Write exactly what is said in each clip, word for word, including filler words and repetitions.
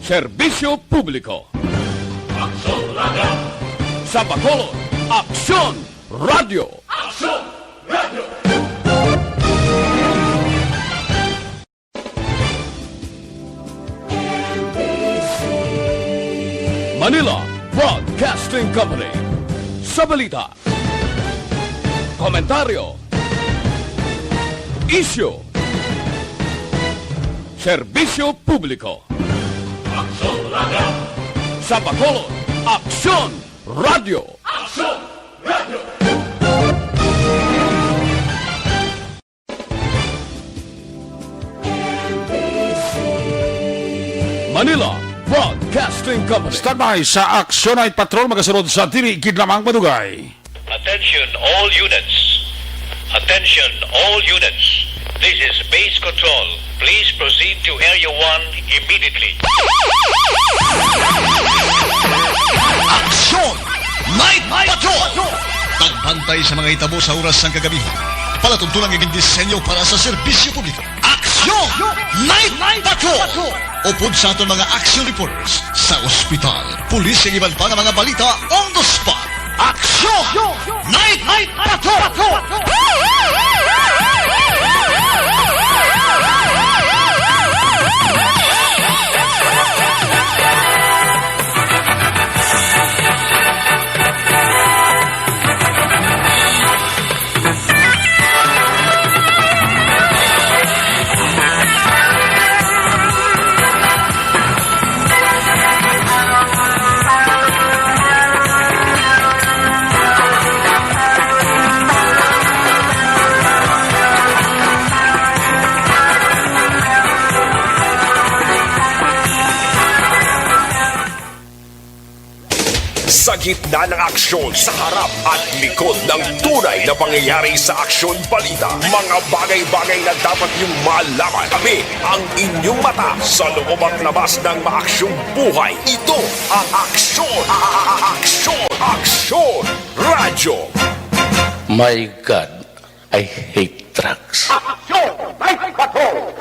Serbisyo publiko. Aksyon Radio. Sa Bacolod, Aksyon Radio. Aksyon Radio. Manila Broadcasting Company. Sa balita, komentaryo, isyu, serbisyo publiko. Aksyon Radio. Sa Bacolod, Aksyon Radio. Aksyon Radio. Manila Broadcasting Company. Standby sa Action Night Patrol, magasunod sa dili gid lamang madugay. Attention all units. Attention all units. This is base control. Please proceed to Area one immediately. Action Night Patrol! Pagbantay sa mga hitabo sa oras sang kagabi. Palatuntunan nga gindisenyo para sa serbisyo publiko. Aksyon Night Patrol! Upod sa aton mga action reporters sa ospital, pulis, kag iban pa nga mga balita on the spot. Aksyon Night Patrol! Sa gitna ng aksyon, sa harap at likod ng tunay na pangyayari sa Aksyon Balita, mga bagay-bagay na dapat niyong malaman. Kami ang inyong mata sa loob at labas ng maaksyong buhay. Ito ang Aksyon, a- a- a- Aksyon, Aksyon Radyo. My God, I hate drugs. Aksyon! May bato!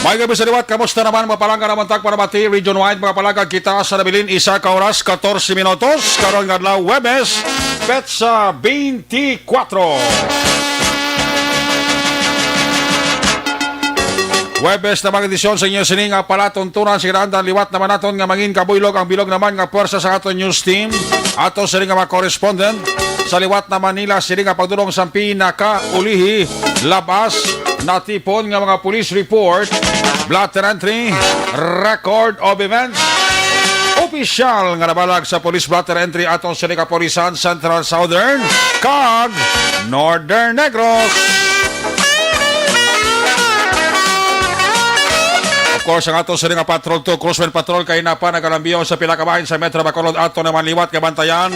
May gabi sa liwat, kamusta naman? Mapalangga naman tag panabati, region-wide, mga palangga, kita sa nabilin, isa ka oras, katorse minutos, karon nga adlaw, Huwebes, petsa twenty-four. Huwebes na mga edisyon sa inyo sini nga palatuntunan. Sige, andan liwat naman naton nga mangin kabuylog ang bilog naman nga pwersa sa aton news team. Ato sini nga mga correspondent sa liwat na Manila, sini nga pagdulong sa pinakaulihi, labas natipon nga mga police report, blotter entry, record of events. Opisyal nga nabalag sa police blotter entry atong sini kapulisan Central, Southern, kag Northern Negros. Of course, ang ato sini nga Patrol two, Cruzman Patrol, kay napa nagalambiyon sa pila ka bahin sa Metro Bacolod. Ato naman liwat nga bantayan,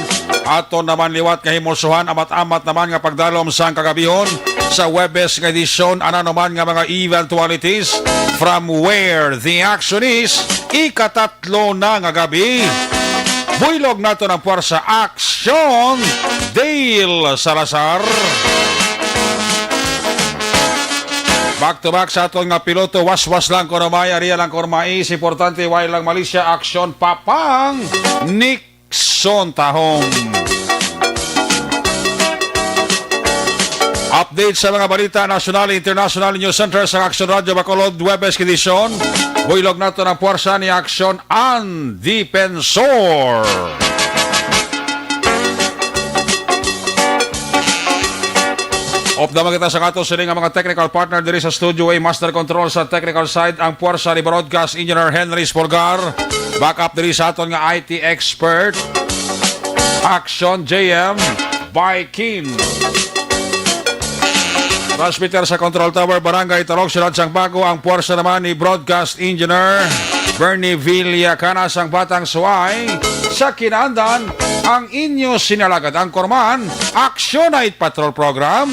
ato naman liwat nga himusuhan, amat-amat naman nga pagdalom sang kagabihon sa Huwebes nga edisyon. Ano naman nga mga eventualities from where the action is, ikatat- tatlo na nga gabi. Buylog nato ng Pwersa Aksyon, Dale Salazar. Back to back sa aton nga piloto, waswas lang kuno may, aria lang kuno mais, importante, way lang malisya, aksyon, papang, Nixon Tahong. Update sa mga balita, nasyonal, international, news center sa Aksyon Radyo Bacolod, Huwebes edisyon. Buylog nato ng pwersa ni Aksyon ang Dipensor. Update kita sa ato sini nga mga technical partner diri sa studio, A Master Control sa technical side, ang pwersa ni Broadcast Engineer Henry Spolgar. Backup diri sa aton nga I T expert, Action J M. By Kim. Transmitter sa Control Tower, Barangay Tarok, Siyudad sang Bago, ang puwersa naman ni Broadcast Engineer Bernie Villacana sang Batang Suway. Sa kinaandan, ang inyo sinalagad, ang korman, Action Night Patrol Program.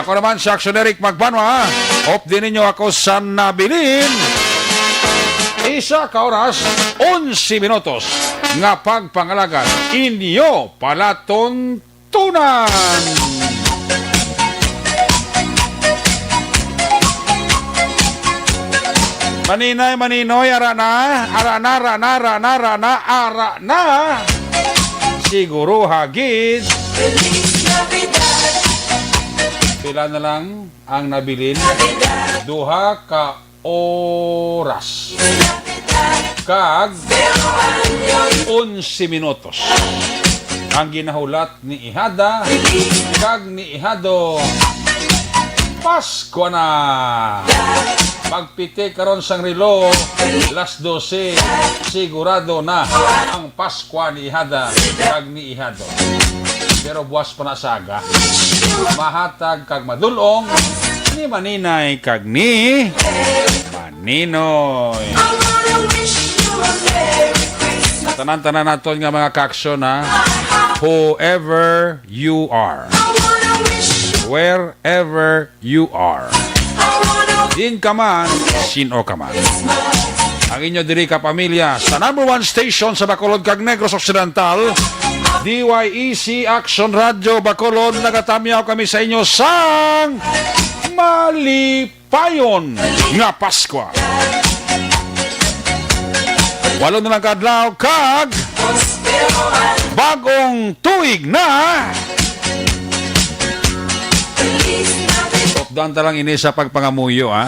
Ako naman si Action Eric Magbanwa. Updi ninyo ako sa nabilin. Isa ka oras, onse minutos nga pagpangalagad. Inyo palaton tunan. Maninay, maninoy, ara na, ara na, ara na, ara na, ara na, ara na. Siguro hagid. Pila na lang ang nabilin? Duha ka oras kag onse minutos ang ginahulat ni Ihada kag ni Ihado. Paskwa na! Magpiti karon sang relo, las dose, sigurado na ang Paskwa ni Ihada kag ni Ihado. Pero buwas pa na sa aga. Mahatag kag madulong ni Maninay kag ni Maninoy. Tanan-tanan naton nga mga kaaksyon, ha. Whoever you are, wherever you are, din ka man, sino ka man. Ang inyo diri ka pamilya sa number one station sa Bacolod kag Negros Occidental, D Y E C Action Radio Bacolod, nagatamyaw kami sa inyo sang malipayon nga Paskwa. Walo na lang ka adlaw kag bagong tuig na. Updan ta lang ini sa pagpangamuyo, ah.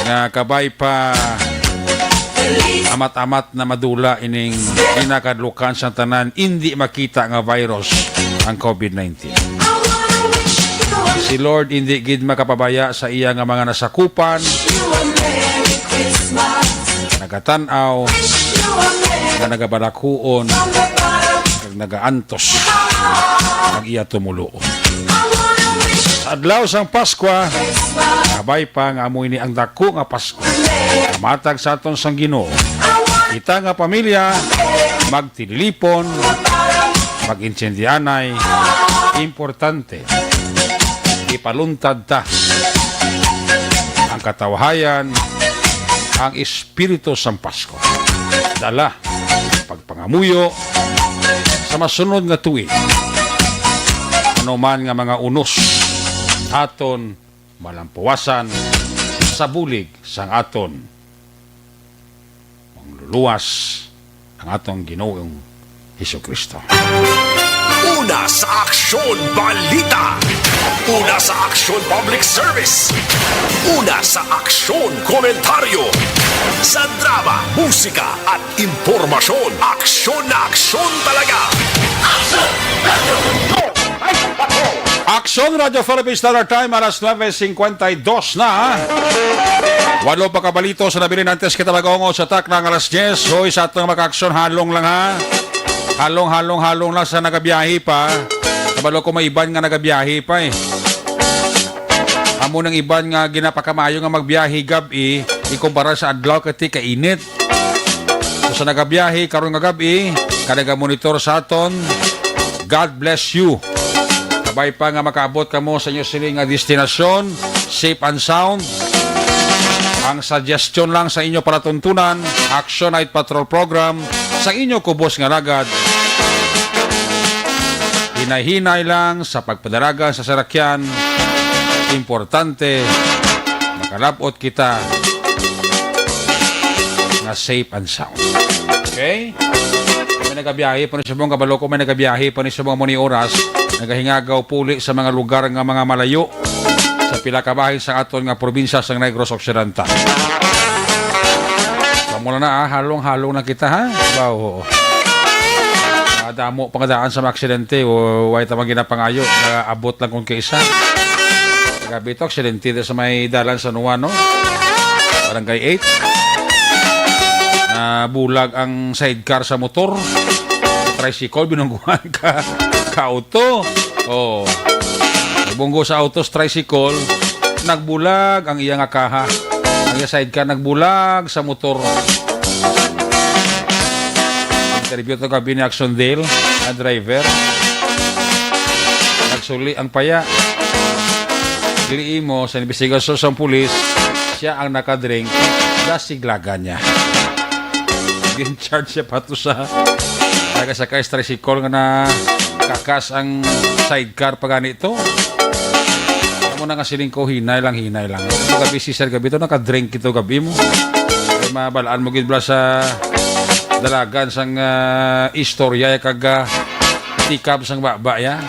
Nga kabay pa amat-amat na madula ining ginakadlukan sa tanan indi makita nga virus, ang covid nineteen. Si Lord indi gid makapabaya sa iya nga mga nasakupan, nagatan-aw, nga nagabalakhuon, kag nagaantos ang iya tumuluo. Sa adlaw sang Paskwa, kabay pa nga amo ini ang dako nga Paskwa. Matag sa aton sang Ginoo, kita nga pamilya, magtililipon, mag-intindianay, importante, ipaluntad ta ang katawhayan, ang espiritu sang Pasko. Dala, pagpangamuyo sa masunod nga tuig. Ano man nga mga unos aton malampuwasan sa bulig sang aton Mangluluwas ang atong Ginoong Jesu-Cristo. Una sa aksyon, balita. Una sa aksyon, public service. Una sa aksyon, komentaryo. Sa drama, musika, at impormasyon, aksyon na aksyon talaga. Aksyon, Radyo Philippine Standard Time, alas nuebe cincuenta y dos na. Walo pa ka balita sa nabilin antes kita mag-ungot sa takna nga alas diyes. Hoy, sa atong mga aksyon, halong lang, ha. Halong, halong, halong lang sa nagabiyahe pa. Kabalo ko may iban nga nagabiyahe pa, eh. Amo nang iban nga ginapakamaayo nga magbiyahe gab-i, ikumpara sa adlaw kay ti kainit. So, sa nagabiyahe karon nga gab-i, kag nagamonitor sa aton, God bless you. Kabay pa nga makaabot kamo sa inyo sini nga destinasyon, safe and sound. Ang suggestion lang sa inyo palatuntunan, Action Night Patrol Program sa inyo kubos nga lagad. Hinay-hinay lang sa pagpadalagan sa sarakyan. Importante, makalab-ot kita nga safe and sound. Okay? May nagabiyahe pa ni subong, kabalo ko may nagabiyahe pa ni subong amo ni oras, nagahingagaw puli sa mga lugar nga mga malayo sa pila ka bahin sa aton nga probinsya sa Negros Occidental. Amo na, ah, halong-halong na kita, ha? Ba, oo. Ah, damo pa nga daan sa mga aksidente, o, way ta man ginapangayo, naabot lang kung kaisa. Grabe to, aksidente dito sa may dalan sa Nuan, no? Barangay eight. Nabulag ang sidecar sa motor. Tricycle, binungguhan ka, ka auto. Oh. Bunggo sa autos, tricycle, nagbulag ang iya nga kaha. Ang iya sidecar nagbulag sa motor. Interview to gabi ni Action Dale, ang driver. Nagsuli ang paya. Dili mo sa investigasyon sang pulis, siya ang nakadrink. Nasiglagan niya. Gin-charge siya pa to sa nagasakay sa tricycle nga nakakas ang sidecar pa gani to. Amo na nga siling ko, hinay lang, hinay lang. Ito gabi, si Sir, gabi to, nakadrink ito gabi mo. Kay mabalaan mo gid bala sa dalagan sang, ah, istorya kag, ah, tikab sang baba ya.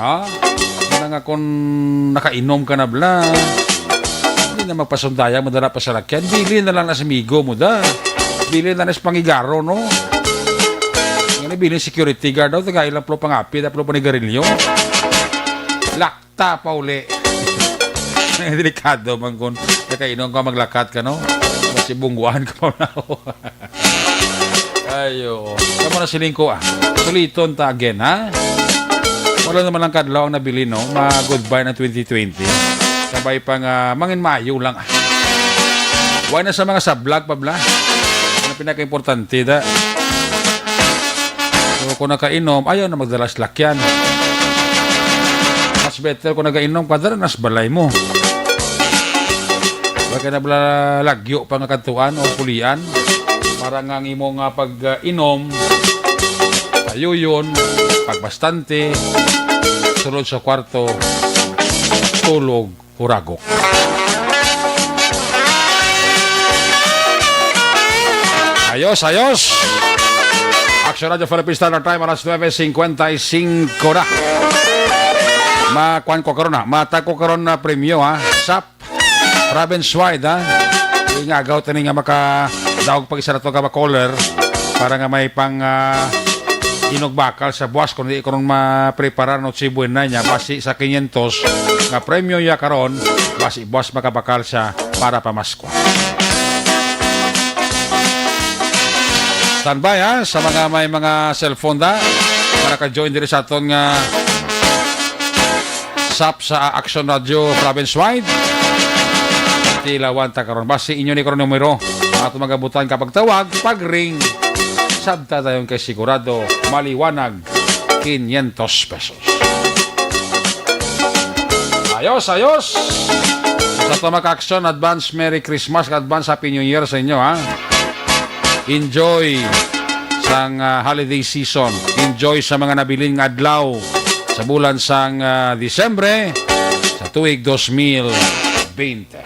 Ha? Amo na nga kung nakainom ka na bala, hindi na magpasundayag mo dala pa sa lakyan. Bili na lang na sa migo mo da. Bili na lang sa pangigaro, no? Nga ni bili security guard daw, taga ilang plo pangapit, aplo panigarilyo. Lakta pa uli. Delikado man kun nakainom ka, maglakat ka, no? Kasi bungguan ka pa na. Ayo. Kamo na siling ko, ah. Suliton ta again, ha? Wala naman ang kadlaw ang nabilin, no? Ma-goodbye na twenty twenty. Sabay pa nga, mangin mayo lang, ah. Wala na sa mga sablag pa bala. Ano pinaka-importante, da? So, kung nakainom, ayaw na magdala sa lakyan. Mas better kung nagainom ka, dala na sa balay mo. Wala ka na bala lagyo pa nga kadtuan o pulian para nga ang imo nga pag-inom, payuyon, pagbastante, sulod sa kwarto, tulog, huragok. Ayos, ayos. Action Radio Philippines Standard Time, alas nuebe cincuenta y cinco na. Makuan ko karon na. Matag ko karon na premyo, ha. Sap, province wide, ha. Ingagaw tani nga makadaog pag isa na to ka caller para nga may pang, ah, inog bakal sa buwas, kung di karon mapreparar no si buena niya, basi sa quinientos nga premyo ya karon, basi buwas makabakal siya para pamaskwa. Standby, ha, sa mga may mga cellphone da, para ka-join diri sa aton nga sap sa Action Radio province wide. Tilawan ta karon. Basi inyo ni karon numero. Ato magabutan kapag tawag, pag ring. Sabta dayon kay sigurado, maliwanag, quinientos pesos. Ayos, ayos. Sa tama ka action, advance Merry Christmas, advance Happy New Year sa inyo, ha. Enjoy sang, ah, holiday season. Enjoy sa mga nabilin nga adlaw sa bulan sang, ah, Disyembre sa tuig dos mil bente.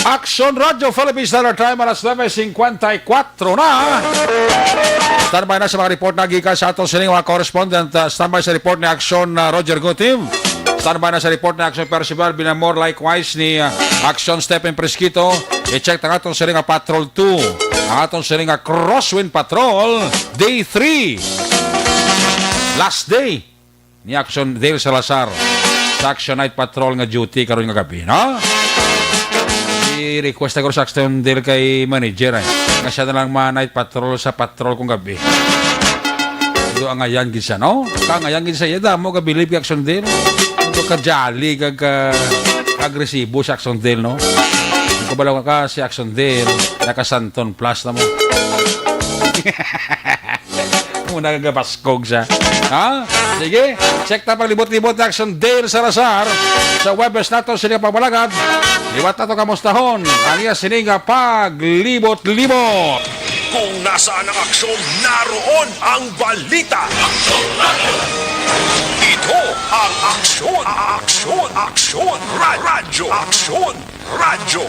Action Radio Philippines Standard Time, alas nuebe cincuenta y cuatro na. Standby na sa mga report na gikan sa aton sining mga correspondent. Ah, standby sa report ni Action, ah, Roger Gutim. Standby na sa report ni Action Percival Binamor, likewise ni, ah, Action Stephen Presquito. I-check ang aton sining nga Patrol two, ang aton sining nga Crosswind Patrol, Day three. Last day ni Action Dale Salazar sa Action Night Patrol nga duty karon nga gabi, no? I-request ako sa Action Dale kay manager, eh, nga siya na lang ma-night patrol sa patrol kung gabi. Do ang ayan gid siya, no? Kang ayan gid siya, iya damo ka bilib kay Action Dale. Ano ka jolly, kag, ah, agresibo sa Action Dale, no? Kung kabalo ka si Action Dale, naka Santon Plus na mo. Muna nagabaskog siya. Ha? Sige, check ta paglibot-libot ni Action Dale Salazar sa Webes nato sini pagbalagad. Liwat nato kamustahon ang iya sini nga paglibot-libot. Kung nasaan ang aksyon, naroon ang balita. Ito ang Aksyon, Aksyon, Aksyon, Ra- Radyo Aksyon. Radyo.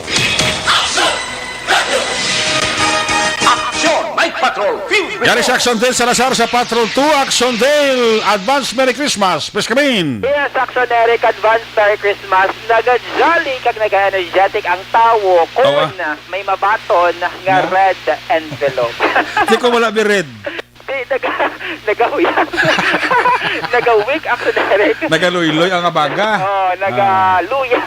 Action Night Patrol. Yari si Action Dale Salazar sa Patrol two. Action Dale, advance Merry Christmas. Please come in. Yes, Action Eric, advance Merry Christmas. Naga-jolly kag naga-energetic ang tawo kung Awa. may mabaton nga Yeah. red envelope. Di ko wala bi red. Si Naga, nagahuya. Nagawik, Action Eric. Nagaluyloy ang abaga. Oh, nagaluya.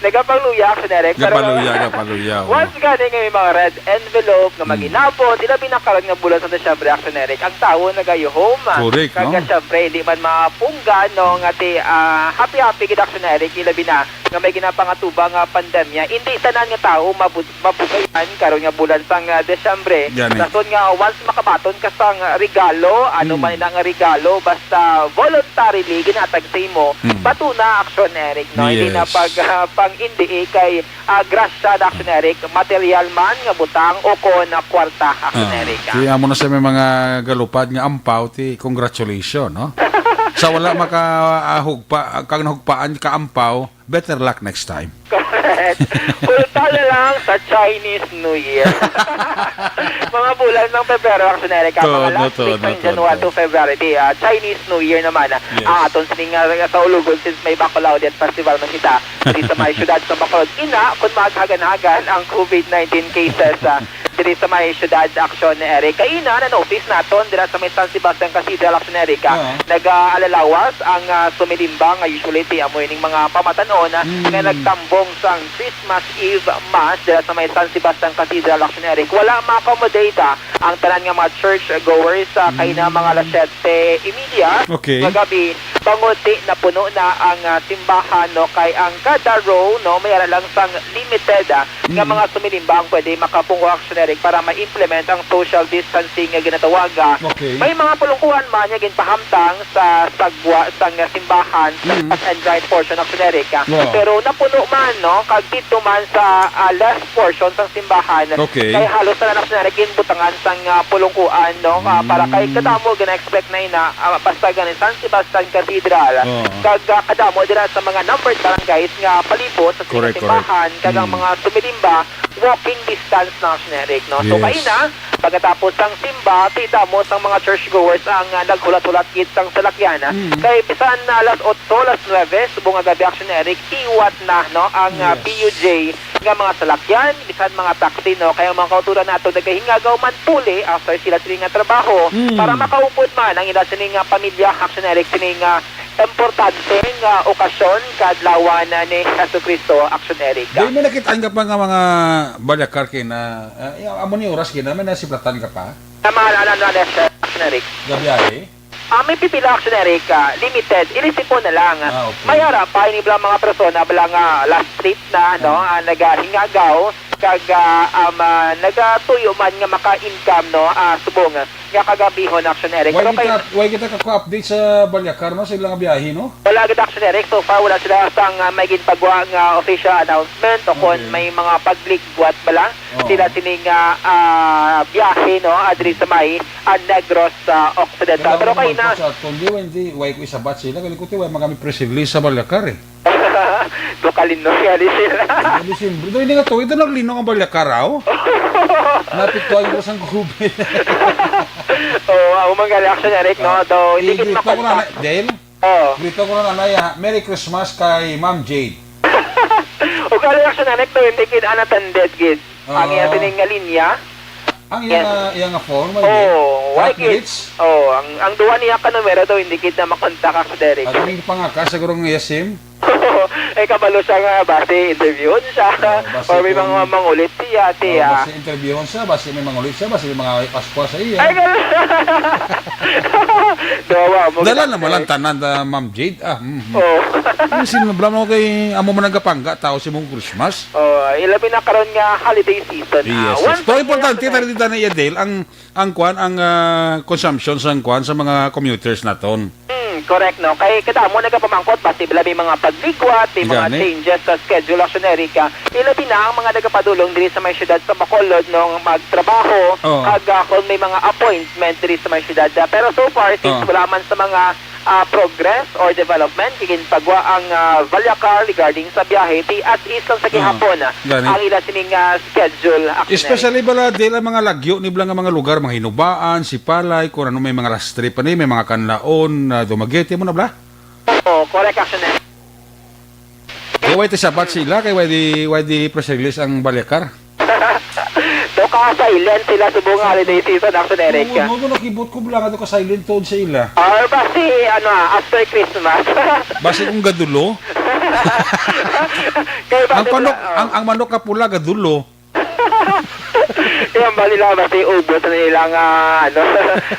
Nagapangluya, Action Eric. Pero Gapaluya, gapaluya, oh. Once gani nga may mga red envelope nga Mm. mag-inabot, ilabi na karon nga bulan sa Disyembre, Action Eric, ang tawo nagayuhom. Correct, Kag, no? Siyempre, hindi man mapunggan, no, nga ti, ah, happy-happy gid, Action Eric, ilabi na nga may ginapangatuba nga pandemya. Hindi tanan nga tawo mabud-, mabugayan karon nga bulan sang, ah, Disyembre. Gani. Rason nga once makabaton ka sang regalo, ano Mm. man ina nga regalo, basta voluntarily ginhatag sa imo, Mm. batuna, Action Eric, no? Hindi na Yes. pag, ah, pang-indie kay, ah, grasya na, Action Eric, material man nga butang o kon, ah, kwarta, Action Ah, Eric, ah. Kaya mo na sa may mga galupad nga ampaw, ti congratulations, no? Sa wala maka, ah, hugpa, kag nahugpaan ka ampaw, better luck next time. Correct. Kulta na lang sa Chinese New Year. Mga bulan ng Pebrero, Action Eric, ah, mga Todo, last week todo, ng January todo. to February, di, ah, Chinese New Year naman, ah, Yes. ang aton sining, ah, sa Ulugon, since may Bacolao Day Festival man kita, diri sa may siyudad sa Bacolod. Ina, kung maghagan-hagan ang COVID nineteen cases, ah, diri sa may siyudad, Action Eric. Kaina, na office naton dira sa may San Sebastian Cathedral, Action Eric, ah, Oo. nag-aalalawas ang, ah, sumilimba nga usually ti amo ining mga pamatanon, ah, Mm. nga nagtambong sang Christmas Eve Mass dira sa may San Sebastian Cathedral, Action Eric. Wala ma-accommodate, ah, ang tanan nga mga church goers, ah, kaina mga alas siyete y media Okay. nga gabi, bangod ti napuno na ang, ah, simbahan, no, kay ang kada row, no, may ara lang sang limited, ah, nga Mm. mga sumilimba ang pwede makapungo, Action Eric, para ma-implement ang social distancing nga ginatawag, ah. Okay. May mga pulungkuhan man nga ginpahamtang sa sagwa sang simbahan sa Mm. left and right portion, Action Eric, ah. Wow. Pero napuno man, no, kag didto man sa, ah, left portion sang simbahan, Okay. kay halos tanan, Action Eric, ginbutangan sang, ah, pulungkuhan, no, ah, para kay Mm. kadamo gina-expect na ina, ah, basta gani San Sebastian Cathedral. Oo. Kag, ah, kadamo dira sa mga numbered barangays nga palibot sa Correct, correct. simbahan, kag ang Mm. mga sumilimba, walking distance na, Action Eric, no? So, Yes. kaina, pagkatapos sang simba, ti damo sang mga churchgoers ang, ah, naghulat-hulat gid sang salakyan, ah. Mm. Kay bisan na alas otso, alas nuwebe, subong nga gabi, Action Eric, hiwat na, no, ang, ah, Yes. P U J nga mga salakyan, bisan mga taxi, no? Kay ang mga kautoran nato nagahingagaw man puli after sila sini nga trabaho Mm. para makaupod man ang ila sini nga pamilya, Action Eric, sini nga importante nga okasyon, kaadlawan ni Jesu-Cristo, Action Eric. Di may nakitaan ka pa nga mga balyakar kay na, ah, amo ni oras kay na, may nasiplatan ka pa? Sa mga alas nuwebe, Action Eric. Gabi ay? Ah, may pipila, Action Eric, ah, limited, ilisipon na lang. Ah, okay. May ara pa, ini bala mga persona, bala nga last trip na, no, Ah. ah, nagahingagaw, kag, ah, um, ah, nagatuyo man nga maka-income, no, ah, subong nga kagabihon, Action Eric. Why Pero kay kita, why kita ka-update sa balyakar, no, sa ilang biyahe, no? Wala gid, Action Eric. So far, wala sila sang, ah, may ginpagwa nga official announcement o kon Okay. may mga pagligwat bala Oh. sila sini nga, ah, biyahe, no, ah, diri sa may, ah, Negros, ah, Occidental. Pero Kailangan kay na naman po sa aton, di, hindi, why ko isabat sila? Galing ko, ti, why magami press release sa balyakar, eh? Bukalino, yari sila. Ano, Disyembre? Doon, hindi nga to. Ito naglino ang balyakar, aw? Napit ko ang oras ang COVID. Oo, ang mga reaction, Eric, no? Ah, Daw, hindi eh, gid grito ko na, makontak. Dale? Oo. Grito ko na, Anay, ha? Merry Christmas kay Ma'am Jade. O ka reaction, Eric, daw, hindi gid unattended gid. Ang iya Ah. sining nga linya. Ang iya Yes. nga, iya nga phone, may Oo, di? Why Flat gid? Rates? Oo, ang, ang duwa niya ka numero daw, hindi gid na makontak, Action Eric. At ang pangaka, siguro nga iya sim? Eh, kabalo siya nga, basi interviewon siya. Oo, basi Or may kung mga mangulit siya, ti, Oo, ah. basi interviewon siya, basi may mangulit siya, basi may mga Paskwa sa iya. Ay, ganun. Dawa mo, Dala gid, naman eh. lang tanan, ah, Ma'am Jade. Ah, mm, mm. Oo. Ang sinubla mo kay amo man nagapangga, tao si mong Christmas. Oh, ilabi na karon nga holiday season, ah. Yes, yes. One Pero thing importante, nga tari dito na iya, Dale, ang, ang kwan, ang, ah, consumption sa kwan, sa mga commuters naton. Hmm, correct, no? Kay kadamo nagapamangkot, basi bala may mga pagligwat, may mga Gani. changes sa schedule, Action Eric, ah. Ilabi na ang mga nagapadulong diri sa may syudad sa Bacolod, no, magtrabaho, Oh. kag, ah, kung may mga appointment diri sa may syudad, ah. Pero so far, since Oh. wala man sa mga ah, progress or development, giginpagwa ang, ah, Valyacar regarding sa biyahe, ti as is lang sa Ah, gihapon, ah, gani. ang ila sining, ah, schedule, Action Eric. Especially bala, Dale, ang mga lagyo ni bala nga mga lugar, mga Hinubaan, Sipalay, kung ano may mga last trip, ano, may mga Kanlaon, ah, Dumaguete, mo na bala? Oo, correct, Action Eric. Kay why ti sabat sila, kay why di, why di press release ang Valyacar? O ka-silent sila subong nga holiday season, Action Eric. Oo, no, no, nakibot ko bala nga daw ka-silent tuod sa ila. Or ba si, ano, ah, after Christmas? Basi kung gadulo? Kaya ba Ang sila, panok, oh. ang, ang manok nga pula, gadulo. Kaya ba nila, basi ubos na nila nga, ano,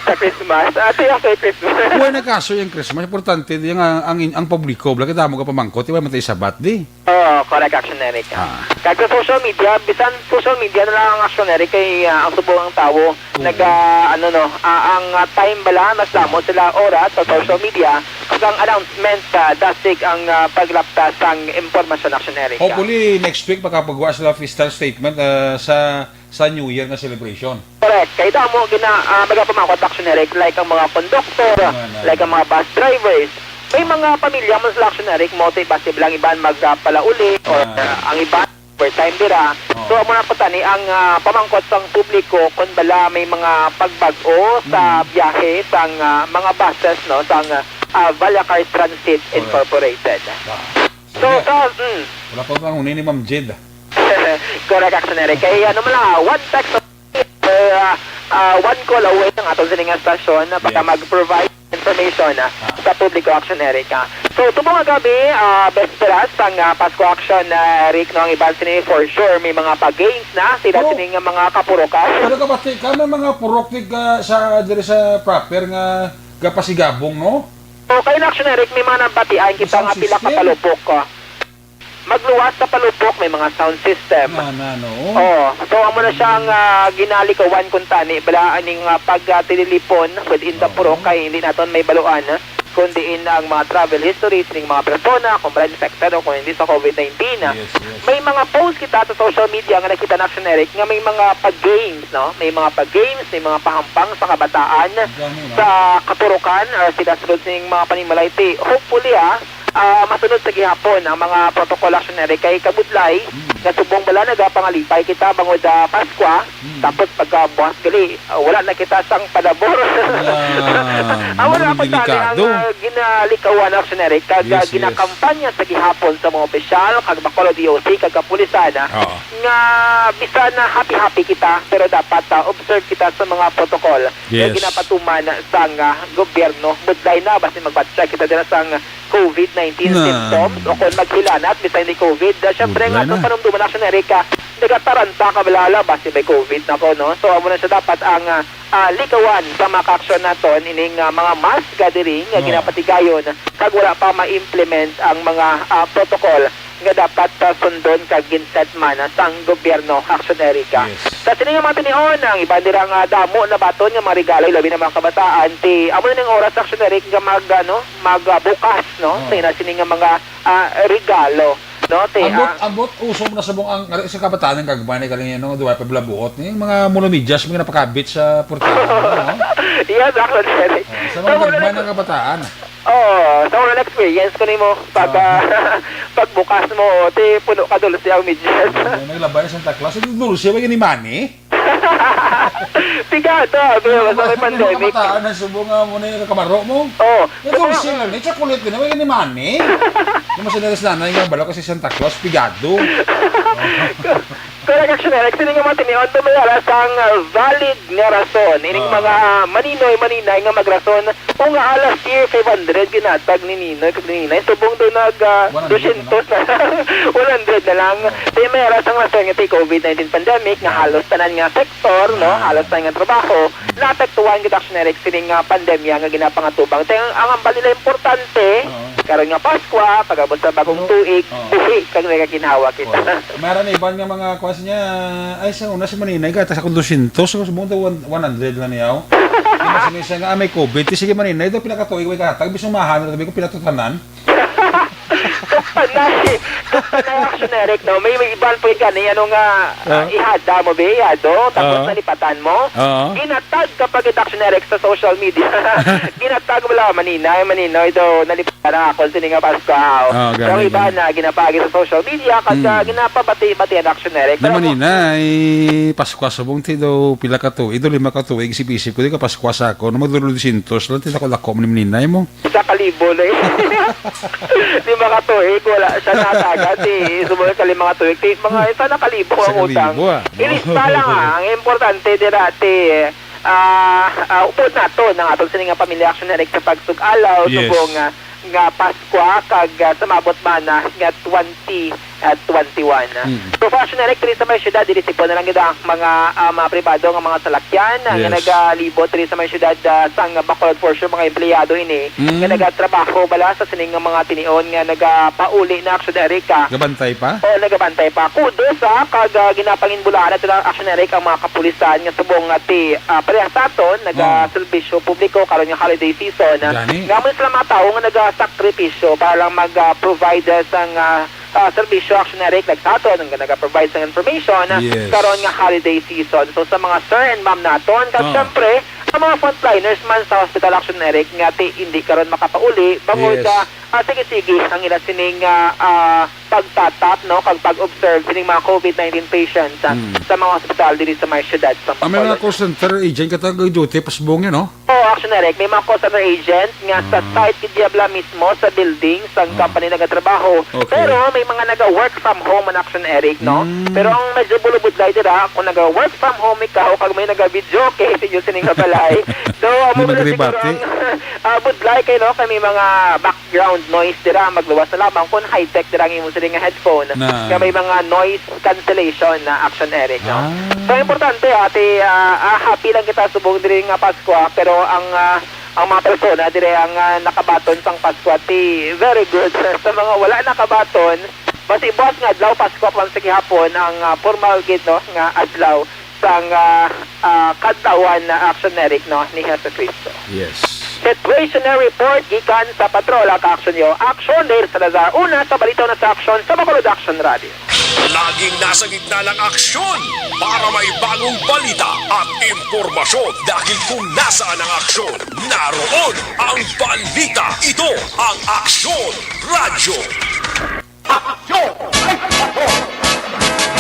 sa Christmas? Ah, siya after Christmas. Buhay na kaso yung Christmas. Importante, yung, ang, ang, ang publiko, wala kita mo ka pamangkot, iba man tayo sabat, di? Oo, correct, Action Eric. Ah. Kag sa social media, bisan social media na lang ang Action Eric kay, ah, ang subong ang tawo Oo. nag, ah, ano, no, ah, ang, ah, time bala, mas damo sila oras sa social media, kag ang announcement, ah, dasig ang, ah, paglapta sang impormasyon, Action Eric. Hopefully, next week, makapagawa sila fiscal statement, ah, sa, sa New Year nga celebration. Correct. Kay damo gina, ah, magapamangkot, Action Eric, like ang mga conductor, Ano, ano, like ang ano. mga bus drivers. May mga pamilya man sila, Action Eric, mo, ti, basi lang iban magpalauli or Ah. ang iban overtime dira. Oh. So, amo na po tani ang, ah, pamangkot sang publiko kung bala may mga pagbag-o sa Mm. biyahe sang, ah, mga buses, no, sang, ah, Vallacar Transit Correct. Incorporated. Ah. So, Sige. sa, mm. Wala pa bang huni ni Ma'am Jade? Correct, Action Eric. Kay ano man lang, ah, one text or, ah, ah, one call away ang aton sini nga stasyon na baka Yes. mag-provide information, ah, Ah. sa publiko, Action Eric, ah. So, subong nga gab-i, ah, besperas sang, ah, Pasko, Action, ah, Eric, no, ang iban sini for sure may mga pa-games na sila Oh. sini nga mga kapurokan. Pero kabati ka, may mga purok di ka sa, diri sa proper nga gapasigabong, no? O, kay na, Action Eric, may mga nabatian kita Sound nga pila ka system. palupok, ah. Magluwas sa palupok, may mga sound system. Na, na, no? Oh, so amo na siya ang, ah, ginalikawan kun tani, bala aning, ah, pag, ah, tililipon within the Oo. purok kay hindi naton may baluan, ah, kun diin ang mga travel history sining mga persona, kung bala infected o kung hindi sa covid nineteen. Yes, yes. May mga post kita sa social media nga nakita na, Action Eric, nga may mga pag-games, no? May mga pag-games, may mga pahampang sa kabataan Ang dami, no? sa kapurukan or sila sulod sining mga panimalay. Ti, hopefully, ah, ah, masunod sa gihapon ang mga protocol, Action Eric, kay kabudlay Mm. nga subong bala nagapangalipay kita bangod, ah, Paskwa, Mm. tapos pagkabuhas gali, ah, wala na kita sang palabor. Yan. Amo Mao na ni ang pagtali ang, delikado. ah, ginalikawan, Action Eric, kag, Yes, ah, yes. ginakampanya sa gihapon sa mga opisyal, kag Bacolod D O C, kag kapulisan, ah, Oo. nga bisan na happy-happy kita, pero dapat, ah, observe kita sa mga protocol nga Yes. ginapatuman sang, ah, gobyerno. Budlay na, basi magbatya kita dira sang covid nineteen Na. symptoms o kon maghilanat bisan ni covid. Ah, syempre, Wala nga, na. Sa panumduman, Action Eric, nagataranta ka, balala ba si may covid na ko, no? So, amo na siya dapat ang, ah, ah, likawan sa mga ka-aksyon naton, ining, ah, mga mass gathering nga Oo. ginapatigayon kag wala pa ma-implement ang mga, ah, protocol nga dapat, ah, sundon kag ginset man sang gobyerno, Action Eric. Yes. Sa sini nga mga tinion, ang iban dira nga damo na baton nga mga regalo, labi na mga kabataan, ti amo na ning oras, Action Eric, nga mag, ano, magbukas, no? Oo. Sa ina sini nga mga, ah, regalo, no? Ti, Ambot, ah, ambot, uso na subong ang, sa kabataan, ang gagmay na galing yan, no? Duwa pa bala buot. Yung mga monomidyas, mga napakabit sa portahan, no? Yes, Action Eric. Oh, sa So, mga wala gagmay na ng kabataan. Oo, sa una na experience ko nimo pag, Oo. ah, pagbukas mo, ti puno ka dulce ang medyas. Ay, naglabay na Santa Claus. Ito dulce ba yun ni Manny? Pigado, abi, Ano basta ba? may Ano pandemic. Kabataan na subo nga mo na yung kamaro mo? Oo. Yung Subo- dulce lang, yung chocolate din, may ni Manny. Yung masinaris nanay nga, balo kasi Santa Claus, pigado. Correct, Action Eric. Sini nga mga tinion, may ara sang, ah, valid nga rason. Ining Ah. mga maninoy, maninay nga magrason, o nga, ah, last year, five hundred ginatag ni Ninoy kag ni Ninay. Subong daw nag, ah, One hundred na lang. dusyentos na lang. One hundred na lang. Oh. Kaya may ara sang rason nga ti covid nineteen pandemic nga Ah. halos tanan nga sektor, no? Ah. Halos tanan nga trabaho, Mm. naapektuhan gid, Action Eric, sining, ah, pandemya nga ginapangatubang. Kaya ang, ang hambal nila importante, Oo. karon nga Paskwa, pag-abot sa bagong Pero, tuig, oo. buhi kag nagaginhawa kita. Oo. Meron iban nga mga kuwan niya, ay, sa una si Maninay, gatas ako dusyentos, so, subong daw one, one hundred lang niya, oh. Di ba, sini siya nga, ah, may covid, di sige, Maninay, daw pila ka tuig, may kahatag, bisong mahan, sabi ko, pila to tanan? Panay, panay, Action Eric, no? May, may iban po yung gani, ano nga, Ah. ah, ihada mo, be, ihado, tapos Ah. nalipatan mo. Ah. Ginatag kapag ito, Action Eric, sa social media. Ginatag mo lang, Maninay, Maninoy, daw, nalipatan na ako, sini nga Pasko, ah. Ah, Pero gani, iba gani. na, ginapagi sa social media, kag, Hmm. ah, ginapabati-bati ang Action Eric. Na Pero Maninay, Pasko, subong ti daw, pila ka tuig, daw lima ka tuig, isip-isip ko, di ka Pasko sa ako, na magdulo dusyentos lang, ti dako-dako mo ni Maninay mo. Isa ka libo na eh. Di ba ka tuig, wala siya natagan, ti, subong kali mga tuig, ti, mga isa na kalibo ang Sa utang. kalibo, ah. Ilista lang, ah. Ang importante dira, ti, ah, ah, upod nato ang aton sini nga pamilya, Action Eric, sa pagsug-alaw, Yes. subong, ah, nga Paskwa, kag, ah, sa maabot man na nga twenty, ah, twenty-one. Mm. So, for Action Eric, diri sa may syudad, diri sipon na lang gid ang mga, ah, mga pribado nga mga salakyan, ah, nga Yes. nagalibot diri sa may syudad, ah, sang Bacolod, for sure, mga empleyado ini, Mm. nga nagatrabaho bala sa sining nga mga tinion nga nagapauli na, Action Eric, ah. Gabantay pa? O, nagabantay pa. Kudos, ah, kag, ah, ginapanginbulahan nato na, Action Eric, ang mga kapulisan nga subong nga ti, ah, parehas sa aton, Oh. nagaserbisyo publiko karon nga holiday season, ah. Gani. Nga mo sila mga tawo nga nagasakripisyo para lang mag, ah, provide, ah, sang, ah, ah, serbisyo, Action Eric, like sa aton, nga naga-provide sang information, ah, Yes. karon nga holiday season. So, sa mga sir and ma'am naton, kag Ah. syempre, ang mga frontliners man sa hospital, Action Eric, nga ti hindi karon makapauli, bangod Yes. sa, ah, sige-sige ang ila sining, ah, ah, pagtatap, no, kag pag-observe sining mga covid nineteen patients, ah, Mm. sa mga hospital diri sa may syudad sa Ang may mga Bacolod. call center agent, katag duty, pasbong yun, no? Oo, Action Eric, may mga call center agent nga sa Ah. site gid diabla mismo sa building sang Ah. company nagatrabaho. Okay. Pero may mga naga-work from home man, Action Eric, no? Mm. Pero ang medyo bulubudlay dira, kung naga-work from home ikaw, kag may naga-videoke sa inyo sining nga balay. So, amo Di na siguro magribati. ang, ah, budlay kay, no, kay may mga background noise dira, magluwas na lamang kung high-tech dira ang imo sining nga headphone Na. nga may mga noise cancellation na, Action Eric, no? Ah. So, importante, ate, ah, ah, happy lang kita subong diri nga Pasko, ah, pero ang, ah, ang mga persona diri ang, ah, nakabaton sang Pasko, ate, very good. Sa mga wala nakabaton, basi buwas nga adlaw, Pasko pa man sa gihapon, ang, ah, formal gid, no, nga adlaw sang, ah, ah, kaadlawan na, Action Eric, no, ni Jesu Cristo. Yes. Situational report gikan sa patrol, ang Action Yo. Action Dale Salazar, una sa balita na sa Action sa Bacolod Action Radio. Laging nasa gitna ng aksyon para may bagong balita at impormasyon, dahil kung nasaan ang aksyon, naroon ang balita. Ito ang Aksyon Radyo.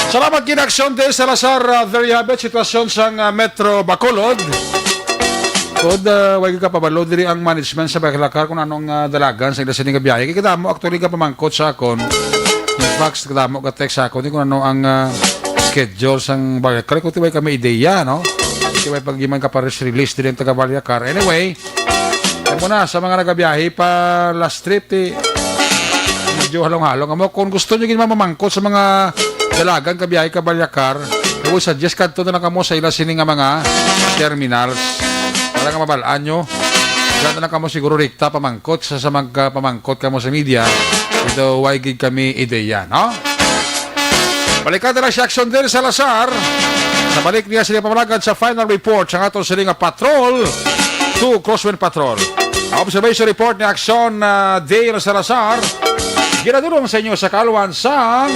Salamat gid, Action Dale Salazar. Uh, there you have it, sitwasyon sang, uh, Metro Bacolod. Kod, uh, way ka pabalo diri ang management sa Bacolod kung ano ang, uh, dalagan sa ila sini nga biyahe. Kay kadamo actually ka pamangkot sa akon. In fact, kadamo ka text sa akon kung ano ang, uh, schedule sang Bacolod. Kay way kami ideya, no? Kay way pag man ka pa release diri ang taga Bacolod. Anyway, Ay mo na, sa mga nagabiyahe pa last trip, ti, medyo halong-halong. Amo, kung gusto nyo gid mamamangkot sa mga dalagan kabiyahe ka Balyakar, I would suggest kadto na lang kamo sa ila sini nga mga terminals. Para nga mabalaan nyo, diyan na lang kamo siguro rikta pamangkot sa, sa magpamangkot kamo sa media. Ito, way gid kami ideya, no? Balikan na lang si Action Dale Salazar. Sa balik niya sila pamalagad sa final report sa aton sini nga Patrol to Crosswind Patrol. Ang observation report ni Action, ah, Dale Salazar. Ginadulong sa inyo sa kaaluhan sang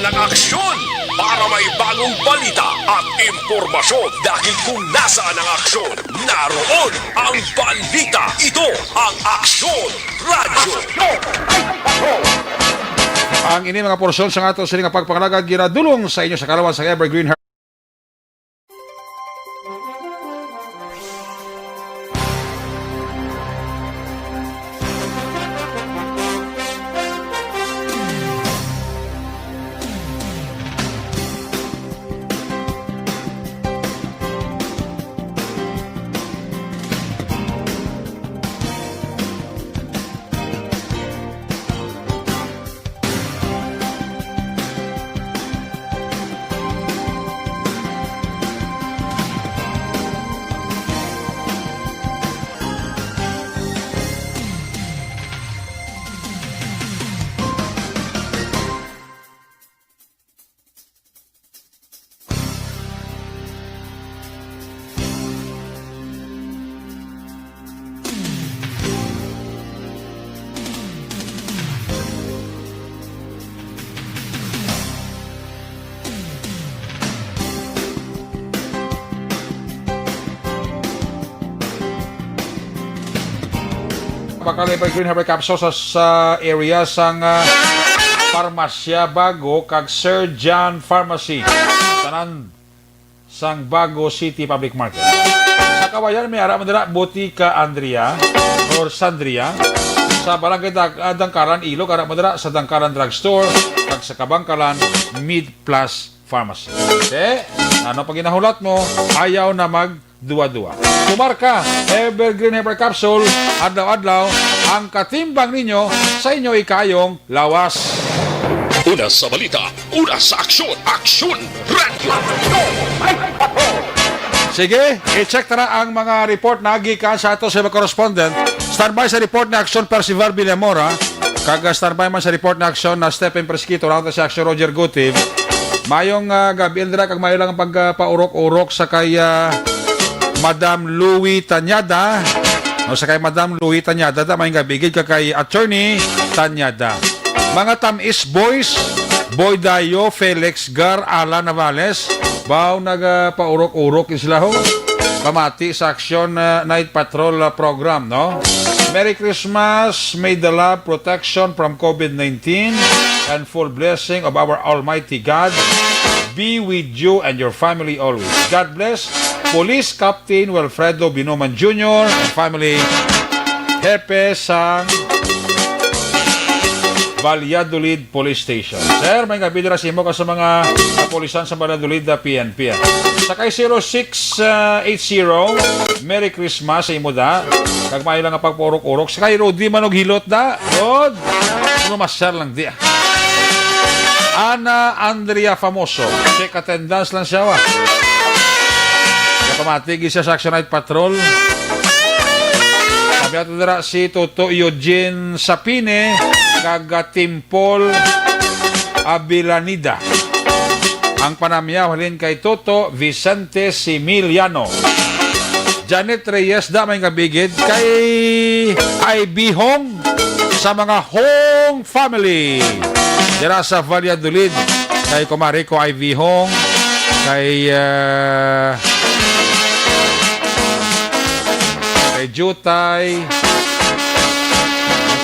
Ng aksyon para may bagong balita at impormasyon, dahil kung nasaan ang aksyon, naroon ang balita. Ito ang Aksyon Radyo. Ang ini mga porsyon sa ato sini nga pagpangalagad ginadulong sa inyo sa kalawan sa Evergreen Her- Makalipay Green Herbal Capsule sa, sa area sang, ah, Farmasya Bago kag Sir John Pharmacy. Tanan sang Bago City Public Market. Sa Kawayan, may ara man dira Botika Andrea or Sandria. Sa Barangay Dag-, ah, Dangkaran, Ilog, ara man dira sa Dangkaran Drugstore, kag sa Kabangkalan, Mid Plus Pharmacy. Te, ano pa ginahulat mo? Ayaw na magduwa-duwa. Tumarka, Evergreen Herbal Capsule, adlaw-adlaw, ang katimbang ninyo sa inyo ikayong lawas. Una sa balita, una sa aksyon, Aksyon Radyo. Sige, i-check tara ang mga report na gikan sa ato sa mga correspondent. Standby sa report ni Aksyon Percival Villamora. Kag, ah, standby man sa report ni Aksyon na Stephen Presquito, round sa Aksyon Roger Gutib. Mayong, ah, gabi, Eldra, kag mayo lang ang pagpaurok-urok sa kay, ah, Madam Louie Tañada. No, sa kay Madam Louie Tañada, ta, mayong gabi gid ka kay Attorney Tañada. Mga Tamis Boys, Boy Dayo, Felix Gar, Alan Navales, baw nagapaurok-urok gid sila, ho. Pamati sa Aksyon, ah, Night Patrol, ah, program, no? Merry Christmas, may the love, protection from COVID nineteen, and full blessing of our Almighty God be with you and your family always. God bless, Police Captain Wilfredo Binoman Junior and family, Hepe sang Valladolid Police Station. Sir, may gabi dira sa imo ka sa mga kapulisan sa Valladolid, ah, P N P, ah. Sa kay zero six eight zero, Merry Christmas sa imo da. Kag may lang nga pagpaurok-urok. Sa kay Rudy Manoghilot da. Rod, ano masyar lang di, ah. Ana Andrea Famoso. Check attendance lang siya, wa. Kapamati gid siya sa Action Night Patrol. Sabi ato dira si Toto Eugene Sapine, kag, ah, Timpol Abilanida. Ang panamyaw halin kay Toto Vicente Similiano. Janet Reyes, da, may gabi gid kay Ivy Hong sa mga Hong family. Dira sa Valladolid, kay kumari ko Ivy Hong, kay, ah, kay Jutay,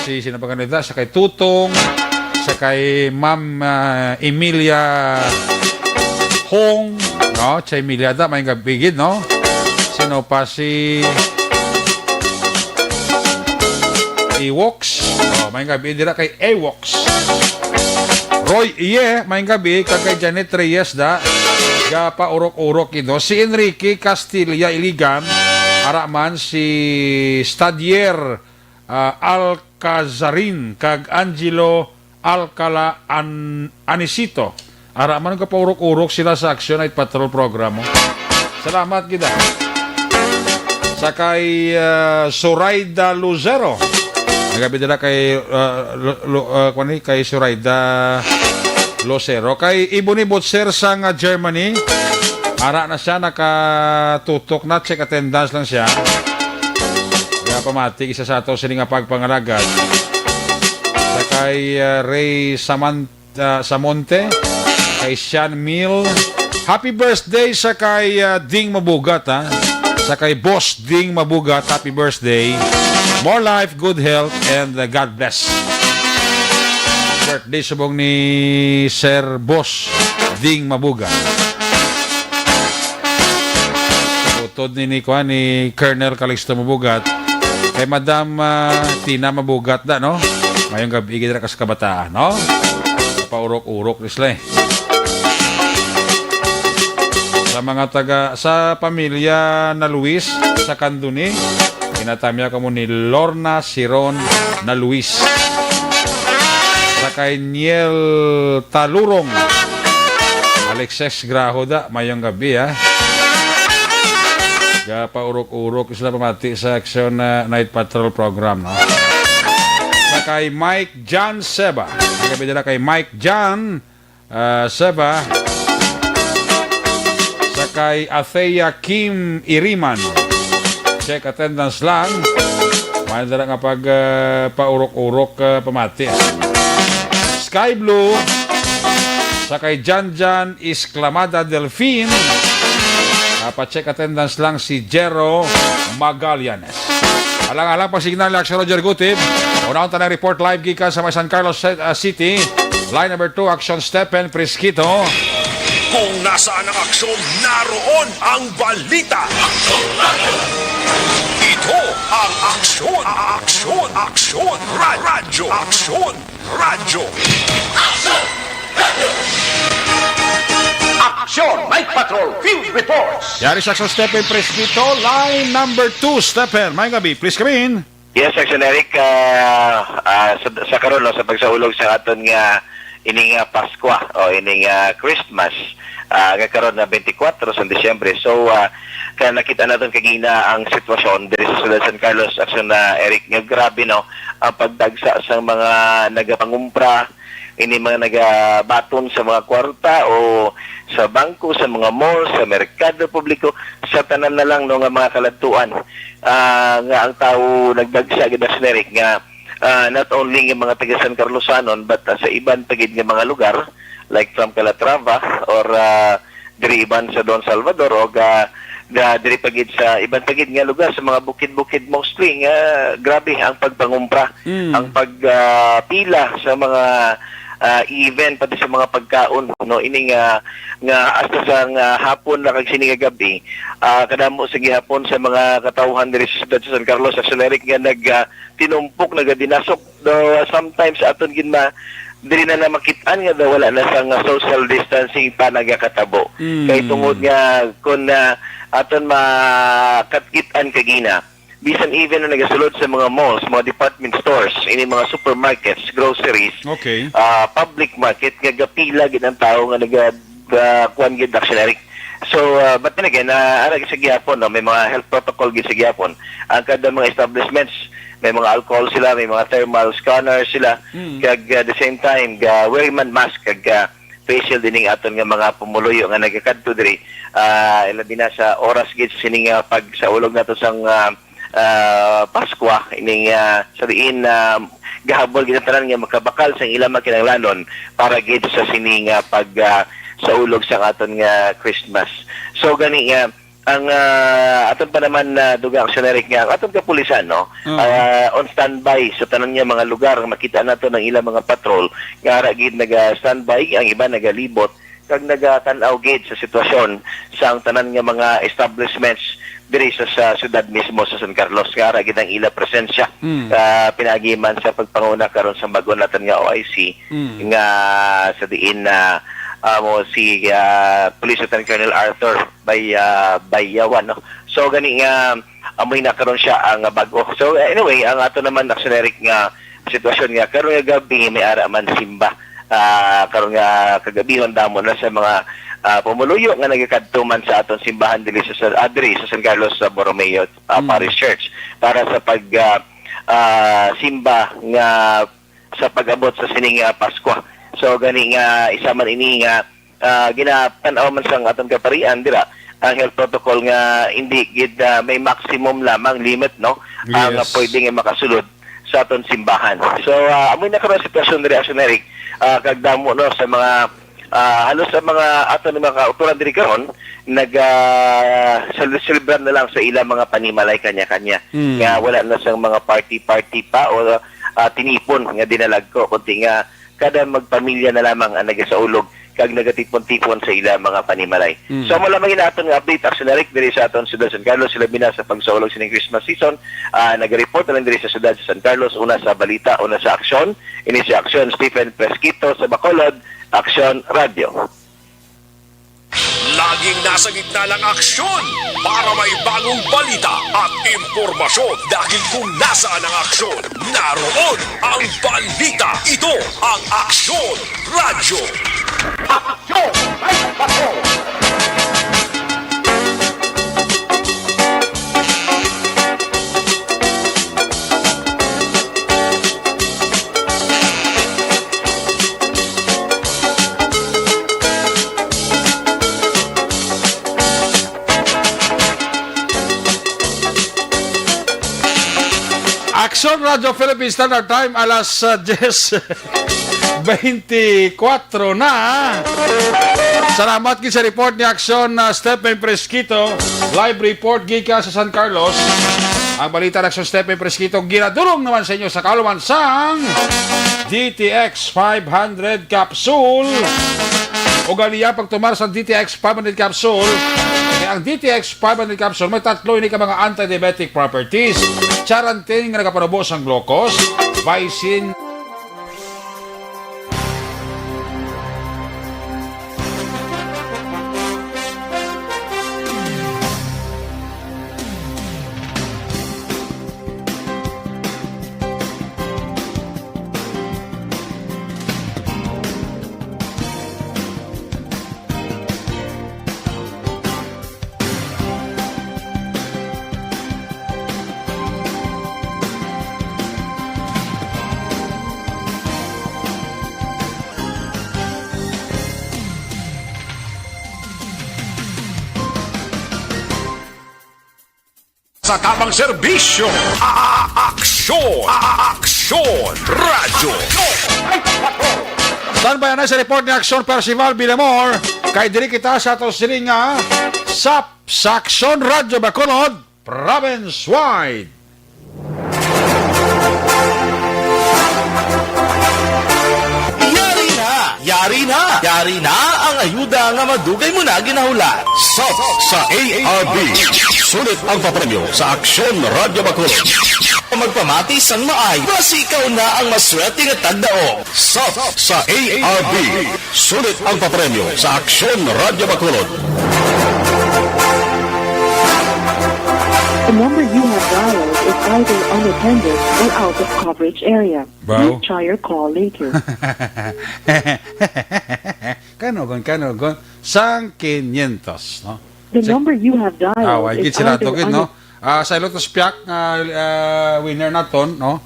si, sino pa kanila? Sa kay Tutong, sa kay Ma'am, ah, Emilia Hong, no? Sa Emilia da, may gabi gid, no? Sino pa si Ewoks? Oh, may gabi dira kay Ewoks. Roy Iye, may gabi, kag kay Janet Reyes da, gapaurok-urok ido. Si Enrique Castilla Iligan, ara man si Stadier, ah, Alcazarin, kag Angelo Alcala An-, Anisito. Ara man gapaurok-urok sila sa Action Night Patrol program, oh. Salamat gid, ah. Sa kay, ah, Zoraida Lucero. Nagabi dira kay, ah, Lu-, Lu-, ah, kuwan ni, kay Zoraida Lucero. Kay Ebony Butcher sang, ah, Germany. Ara na siya, nakatutok na, check attendance lang siya. Kaya pamati, isa sa ato sini nga pagpangalagad. Sa kay, ah, Ray Saman-, ah, Samonte, kay Sean Mill. Happy birthday sa kay, ah, Ding Mabugat, ha? Sa kay Boss Ding Mabugat, happy birthday. More life, good health, and, ah, God bless. Birthday subong ni Sir Boss Ding Mabugat. Utod ni, ni, kuan, ni Colonel Calixto Mabugat. Kay Madam, ah, Tina Mabugat da, no? Mayong gabi gid ra ka sa kabataan, no? Paurok-urok ni sila, eh. Sa mga taga, sa pamilya na Luis, sa Candoni, ginatamya kamo ni Lorna Siron na Luis. Sa kay Niel Talurong, Alexis Grahoda, mayong gabi, ha. Gapaurok-urok sila pamati sa Action, ah, Night Patrol program, no? Sa kay Mike John Seba. Ang gabi nila kay Mike John, ah, Seba. Sa kay Athea Kim Iriman. Check attendance lang. May dala nga pag, ah, paurok-urok, ah, pamati. Sky Blue. Sa kay Janjan Isclamada Delfin. Ah, pa-check attendance lang si Jero Magallanes. Alang-alang pag signal ni Action Roger Gutib. Unahon ta na report live gikan sa may San Carlos, ah, City. Line number two, Action Stephen Fresquito. Kung nasaan ang aksyon, naroon ang balita. Ito ang Aksyon, Aksyon, Aksyon Ra-, Radyo, Aksyon Radyo. Aksyon Night Patrol Field Reports. Yari sa Action Stephen Fresquito, line number two, Stephen. May gabi, please come in. Yes, Action Eric, ah, ah, sa, sa karon, no, sa pagsaulog sa aton nga ining, ah, Paskwa o ining, ah, Christmas, ah, nga karon na twenty-four sa Disyembre. So, ah, kaya nakita naton kagina ang sitwasyon diri sa Siyudad San Carlos, Action na Eric, nga grabe, no, ang pagdagsa sa mga nagapangumpra, ini mga nagabaton sa mga kwarta o sa bangko, sa mga mall, sa merkado publiko, sa tanan na lang, no, nga mga kaladtuan, ah, nga ang tawo nagdagsa gid, Action Eric, nga, ah, not only nga mga taga San Carlosanon, but, ah, sa iban pa gid nga mga lugar, like from Calatrava or, ah, diri iban sa Don Salvador o ga, ga diri pa gid sa iban pa gid nga lugar sa mga bukid-bukid mostly nga grabe ang pagpangumpra, Mm. ang pag, ah, pila sa mga, ah, even pati sa mga pagkaon, no, ini nga, nga hasta sa nga hapon na kag sini nga gabi, ah, kadamo sa gihapon sa mga katawhan diri sa siyudad sa San Carlos, Action Eric, nga nag, ah, tinumpok, nagadinasok. Though, sometimes aton gid ma-, diri na na makit-an nga daw wala na sang, ah, social distancing pa nagakatabo. Mm. Kay tungod nga kun, ah, aton makit-an kagina, bisan even na nagasulod sa mga malls, mga department stores, ini mga supermarkets, groceries, Okay. ah, public market, nga gapila gid ang tawo nga naga-, ah, kuwan gid, Action Eric. So, ah, but then again, ah, ara sa gihapon, no, may mga health protocol gid sa gihapon. Ang kada mga establishments, may mga alcohol sila, may mga thermal scanner sila, Mm. kag, ah, the same time, ga wear man mask, kag, ah, face shield ining aton nga mga pumuluyo nga nagakadto diri. Ah, ilabi na sa oras gid sa sining, ah, pagsaulog nato sang, ah, ah, Paskwa, ining, ah, sa diin, ah, gahabol gid ang tanan nga makabakal sang ilang mga kinahanglanon para gid sa sining, ah, pag, ah, saulog sa aton nga Christmas. So, gani nga, ang, ah, aton pa naman na dugang, Action Eric, nga ang aton kapulisan, no, Oo. ah, on standby sa tanan nga mga lugar nga makita nato ng ilang mga patrol, nga ara gid naga-standby, ang iba nagalibot, kag nagatan-aw gid sa sitwasyon sa ang tanan nga mga establishments diri sa, sa siyudad mismo sa San Carlos, nga ara gid ang ila presensya, Mm. ah, pinaagi man sa pagpanguna karon sa bag-o naton nga O I C, Mm. nga sa diin na, ah, mo si, ah, Police Lieutenant Colonel Arthur Bay-, ah, Bayawan, no? So, gani nga, amoy na karon siya ang bag-o. So, anyway, ang ato naman, Action Eric, nga sitwasyon nga karon nga gabi may ara man simba. Ah, karon nga kagabihon, damo na sa mga, ah, pumuluyo nga nagakadto man sa aton simbahan diri sa, sa, ah, diri sa San Carlos sa Borromeo, ah, Mm. Parish Church para sa pag, ah, ah, simba nga sa pag-abot sa sining, ah, Paskwa. So, gani nga isa man ini nga, ah, ginatan-aw man sang aton kaparian dira ang health protocol nga hindi gid, ah, may maximum lamang limit, no, ang Yes. pwede nga makasulod sa aton simbahan. So, ah, amoy na karon ang sitwasyon diri, Action Eric, ah, kag damo, no, sa mga Ah, halos ang mga aton nga mga kautoran diri karon nag ah, sel- selebrar na lang sa ilang mga panimalay kanya-kanya, Mm. nga wala na sang mga party-party pa o ah, tinipon nga dinalagko, kundi nga kada magpamilya na lamang ang nagasaulog kag nagatipon-tipon sa ilang mga panimalay. Mm. So, amo lamang ini aton nga update, Action Eric, diri sa aton siyudad San Carlos, labi na sa pagsaulog sining Christmas season. Ah, nagareport na lang diri sa siyudad sa San Carlos, una sa balita, una sa aksyon. Ini si Aksyon Stephen Fresquito sa Bacolod, Aksyon Radio. Laging nasa gitna ng aksyon para may bagong balita at impormasyon, dahil kung nasaan ang aksyon, naroon ang balita. Ito ang Aksyon Radyo. Aksyon! Ay, aksyon! Aksyon Radyo Philippine Standard Time, alas ah, diyes beintikwatro na. Salamat gid sa report ni Aksyon na Stephen Fresquito. Live report gikan sa San Carlos. Ang balita ni Aksyon Stephen Fresquito ginadulong naman sa inyo sa kaluman sang D T X five hundred capsule. O ganiya, pagtumar sa D T X five hundred capsule, kay ang D T X five hundred capsule may tatlo ini ka mga anti-diabetic properties. Charantin nga nagapanubo sang glucose, vicin, Sa tamang serbisyo, a-, a-, aksyon, a-, a-, aksyon, radyo. Standby na sa report ni Aksyon Percival Villamor. Kay diri kita sa ato sining nga sap sa Aksyon Radyo Bacolod, province-wide. Yari na! Yari na! Yari na ang ayuda nga madugay mo na ginahulat. Sap sa A R B. Sulit ang papremyo sa Aksyon Radyo Bacolod. Magpamati sang maay, basi ikaw na ang maswerte nga tagdaog. Sap sa A R B. Sulit ang papremyo sa Aksyon Radyo Bacolod. The number you have dialed is either unattended or out of coverage area. Wow. Please try your call later. Kanugon, kanugon. Sang kinyentos, no? The Check. Number you have dialed Ah, why is gid sila either tugid, no? unat- Ah, sa Lotus Piak nga, ah, winner naton, no?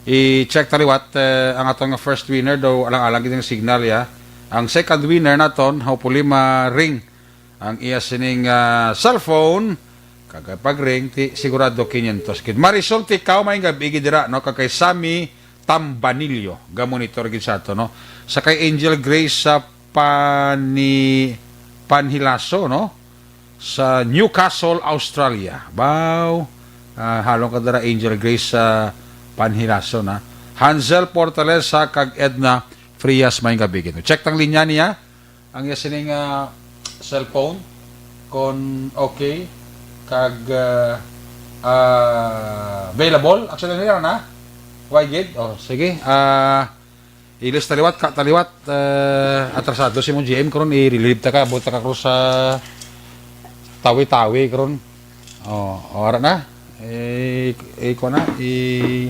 I-check ta liwat, eh, ang aton nga first winner daw alang-alang gid ang signal, ya. Ang second winner naton, hopefully ma-ring ang iya sining, ah, cellphone. Kag pag-ring, ti, sigurado kinyentos gid. Marisol Tikaw, may gabi gid dira, no? Kag kay Sammy Tambanillo, ga-monitor gid sa ato, no? Sa kay Angel Grace sa Pani-, Panhilaso, no? Sa Newcastle, Australia. Baw, ah, halong ka dira, Angel Grace sa Panhilaso, na. Hansel Portalesa kag Edna Frias, may gabi gid. Check tang linya niya. Ang iya sining, ah, cellphone, kon okay, kag, ah, ah, available. Actually, ano yan, ha? Why gid? Oh, sige. Ah, ilis taliwat, ka taliwat. Ah, atrasado si mong G M karon, i-relieve ta ka, abot ta ka karon sa Tawi-Tawi karon. Oh, oh, ara na. Eh, eh, kuha na. I-,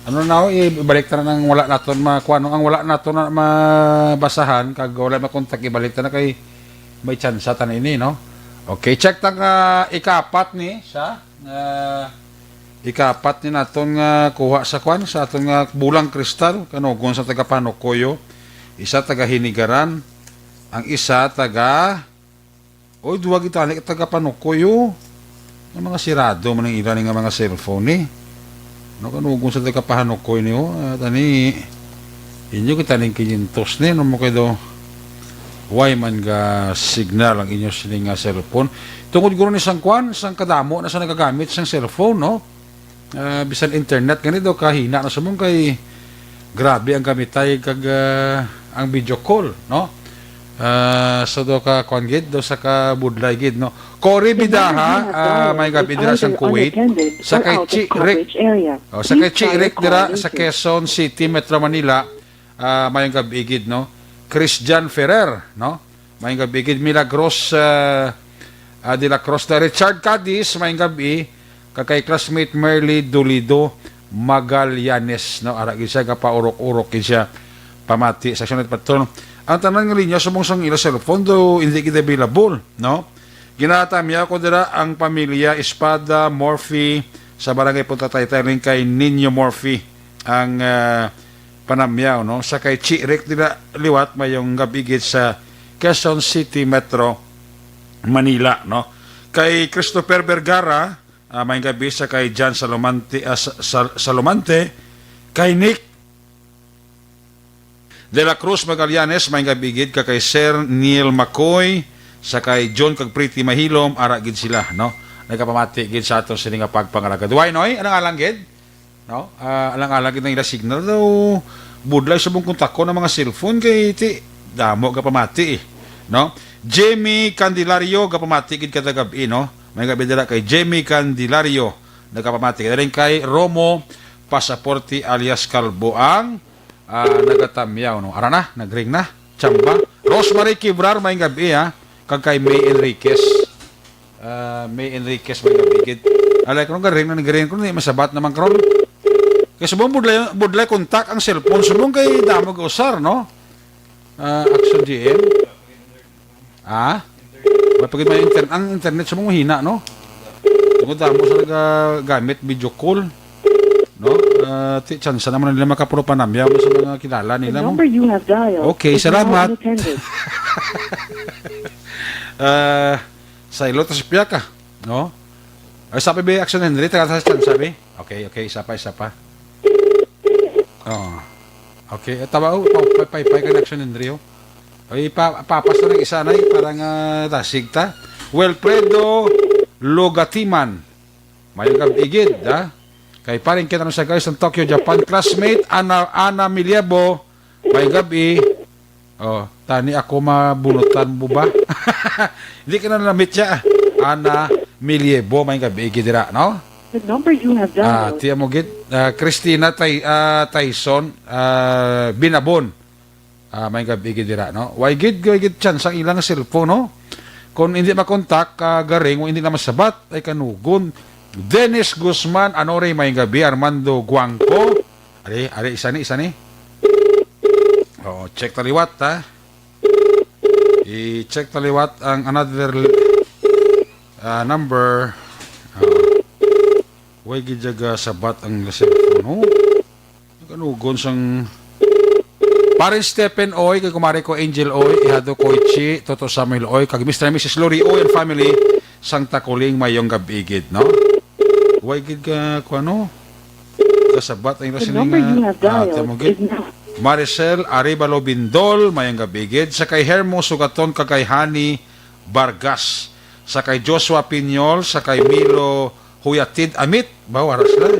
ano na, oh, ibalik ta na ang wala naton ma-, kuha, no? Ang wala naton na mabasahan, kag wala makontak, ibalik ta na kay may tsansa ta na ini, no? Okay, check ta nga ikapat ni siya. Ah, ikapat ni naton nga kuha sa kuan, sa aton nga bulang kristal, kanugon sa taga Panukoyo, isa taga Hinigaran, ang isa taga Oy, duwa gid tani ka taga Panukoy, oh. Ang mga sirado man ang ila ni nga mga cellphone, eh. Ano ka nugon sa taga Panukoy ni, oh? Ah, tani, inyo kita ning kinyentos ni, ano mo kayo do? Why man ga signal ang inyo sini nga cellphone? Tungod guro ni sang kwan, sang kadamo na sa nagagamit sang cellphone, no? Ah, bisan internet gani daw kahina na subong kay grabe ang gamitay kag, ah, ang video call, no? Ah, so daw ka kwan gid, daw sa ka budlay gid, no? Cory Bidaha, ah, may gabi dira sa Kuwait. Sa kay Chi Rick. Oh, sa kay Chi Rick dira sa Quezon City, Metro Manila, ah, mayong gabi gid, no? Christian Ferrer, no? Mayong gabi gid. Milagros, ah, ah, de la Cruz, na Richard Cadiz, mayong gabi. Kag kay classmate Merly Dolido Magallanes, no? Ara gid siya, gapaurok-urok gid siya. Pamati sa sunod patron. Ang tanan nga linya subong sang ila cellphone daw hindi gid available, no? Ginatamyaw ko dira ang pamilya Espada Murphy sa barangay Punta Taytay, rin kay Nino Murphy ang, ah, panamyaw, no? Sa kay Chi Rick dira liwat, mayong gabi gid sa Quezon City Metro Manila, no? Kay Christopher Vergara, ah, mayong gabi sa kay John Salomante, ah, Sa-, Sal-, Salomante, kay Nick De La Cruz Magallanes, mayong gabi gid ka kay Sir Neil Macoy, sa kay John kag Pretty Mahilom, ara gid sila, no? Nagapamati gid sa aton sini nga pagpangalagad. Why, Noy? Alang-alang gid? No? Ah, alang-alang gid ang ila signal daw. Budlay subong kontakon ang mga cellphone kay ti damo gapamati, eh, no? Jimmy Candelario gapamati gid kada gab-i, no? Mayong gabi dira kay Jimmy Candelario nagapamati. Daling kay Romo Pasaporte alias Kalbo ang, ah, nagatamyaw, no? Ara na, nagring na. Chamba. Rosemary Kibrar, mayong gabi, ha? Kag kay May Enriquez. Ah, May Enriquez, mayong gabi gid. Alay, kung garing na nagring, kung di masabat naman karon. Kay subong budlay, budlay kontak ang cellphone, subong kay damo gausar, no? Ah, Action G M. Ah? Mapagid may inter-, ang internet subong mahina, no? Tungod damo sa nagagamit video call, no? Ah, ti chance naman nila makapropanamyaw mo sa mga kilala nila mo. Okay, salamat. Ah, sa ilo ta sa piya ka, no? Ay, sabi ba, Action Henry, tagal sa chance, sabi? Okay, okay, isa pa, isa pa. Oh. Okay, eh, tawa, oh, pa, pa, pa, pa, connection, Henry, oh. Ay, pa, papas na ng isa na, eh, parang, ah, dasig ta. Wilfredo Lugatiman. Mayong gabi gid, ha? Kay paring kita sa guys ng Tokyo, Japan, classmate, Ana, Ana Miliebo. Mayong gabi. Oh, tani ako mabunutan mo ba? Hindi ka na namit siya. Ana Miliebo, mayong gabi gid dira, no? The number you have dialed. Ah, tiya mo gid, ah, Christina Tay-, ah, Tyson, ah, Binabon. Ah, mayong gabi gid dira, no? Way gid, way gid chance ang ilang cellphone, no? Kung hindi makontak, ah, garing, o hindi na masabat, ay kanugon. Dennis Guzman, Anore, mayong gabi, Armando Guangco. Ari, ari, isa ni, isa ni. Oo, check ta liwat, ha? I-check ta liwat ang another, ah, number. Ah, way gid jaga sabat ang cellphone, no? Kanugon sang Parin Stephen Oy, kay kumare ko Angel Oy, Ihado Koichi, Toto Samuel Oy, kag Mister and Missus Lori Oy and family, sang Takuling, mayong gabi gid, no? Way gid ka, kuano? Kasabat ang ila sini nga, ah, tamo gid. Maricel Arevalo Bindol, mayong gabi gid. Sa kay Hermo Sugaton, kag kay Honey Vargas. Sa kay Joshua Piñol, sa kay Milo Huyatid Amit, ba, wala sila,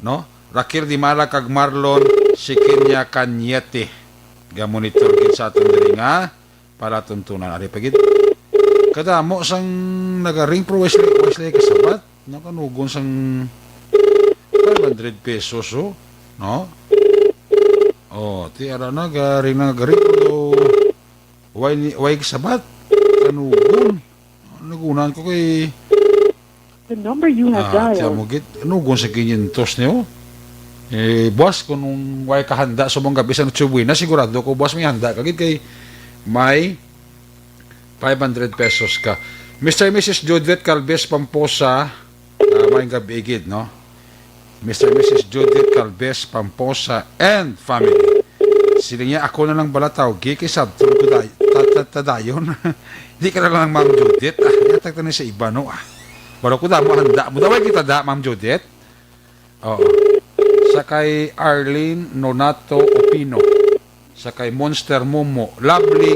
no? Raquel Dimala kag Marlon Sikinya Cañete. Gamonitor gid sa aton diri nga palatuntunan. Ari pa gid. Kadamo sang nagaring, pero Wesley, Wesley kasabat. Nakanugon sang five hundred pesos, oh. No? Oh, ti ara na, garing na, garing, pero way ni, way kasabat. Kanugon. Nagunan ko kay The number you have dialed. Ah, tiyan mo gid, nugon sa quinientos niyo. Eh, boss, kung way kahanda sa mong gabi sa Noche Buena, sigurado ko, boss, may handa ka gid kay may five hundred pesos ka. Mister and Missus Judith Calves Pamposa, ah, may gabi gid, no? Mister and Missus Judith Calves Pamposa and family. Sila niya, ako na lang bala tawgi kay sabton ko day-, ta-, ta-, ta-, dayon. Di ka na lang, Ma'am Judith. Ah, yatag na sa iba, no? Ah. Wala ko damo handa mo. Daway kita da, Ma'am Judith. Oo. Sa kay Arlene Nonato Opino. Sa kay Monster Momo. Lovely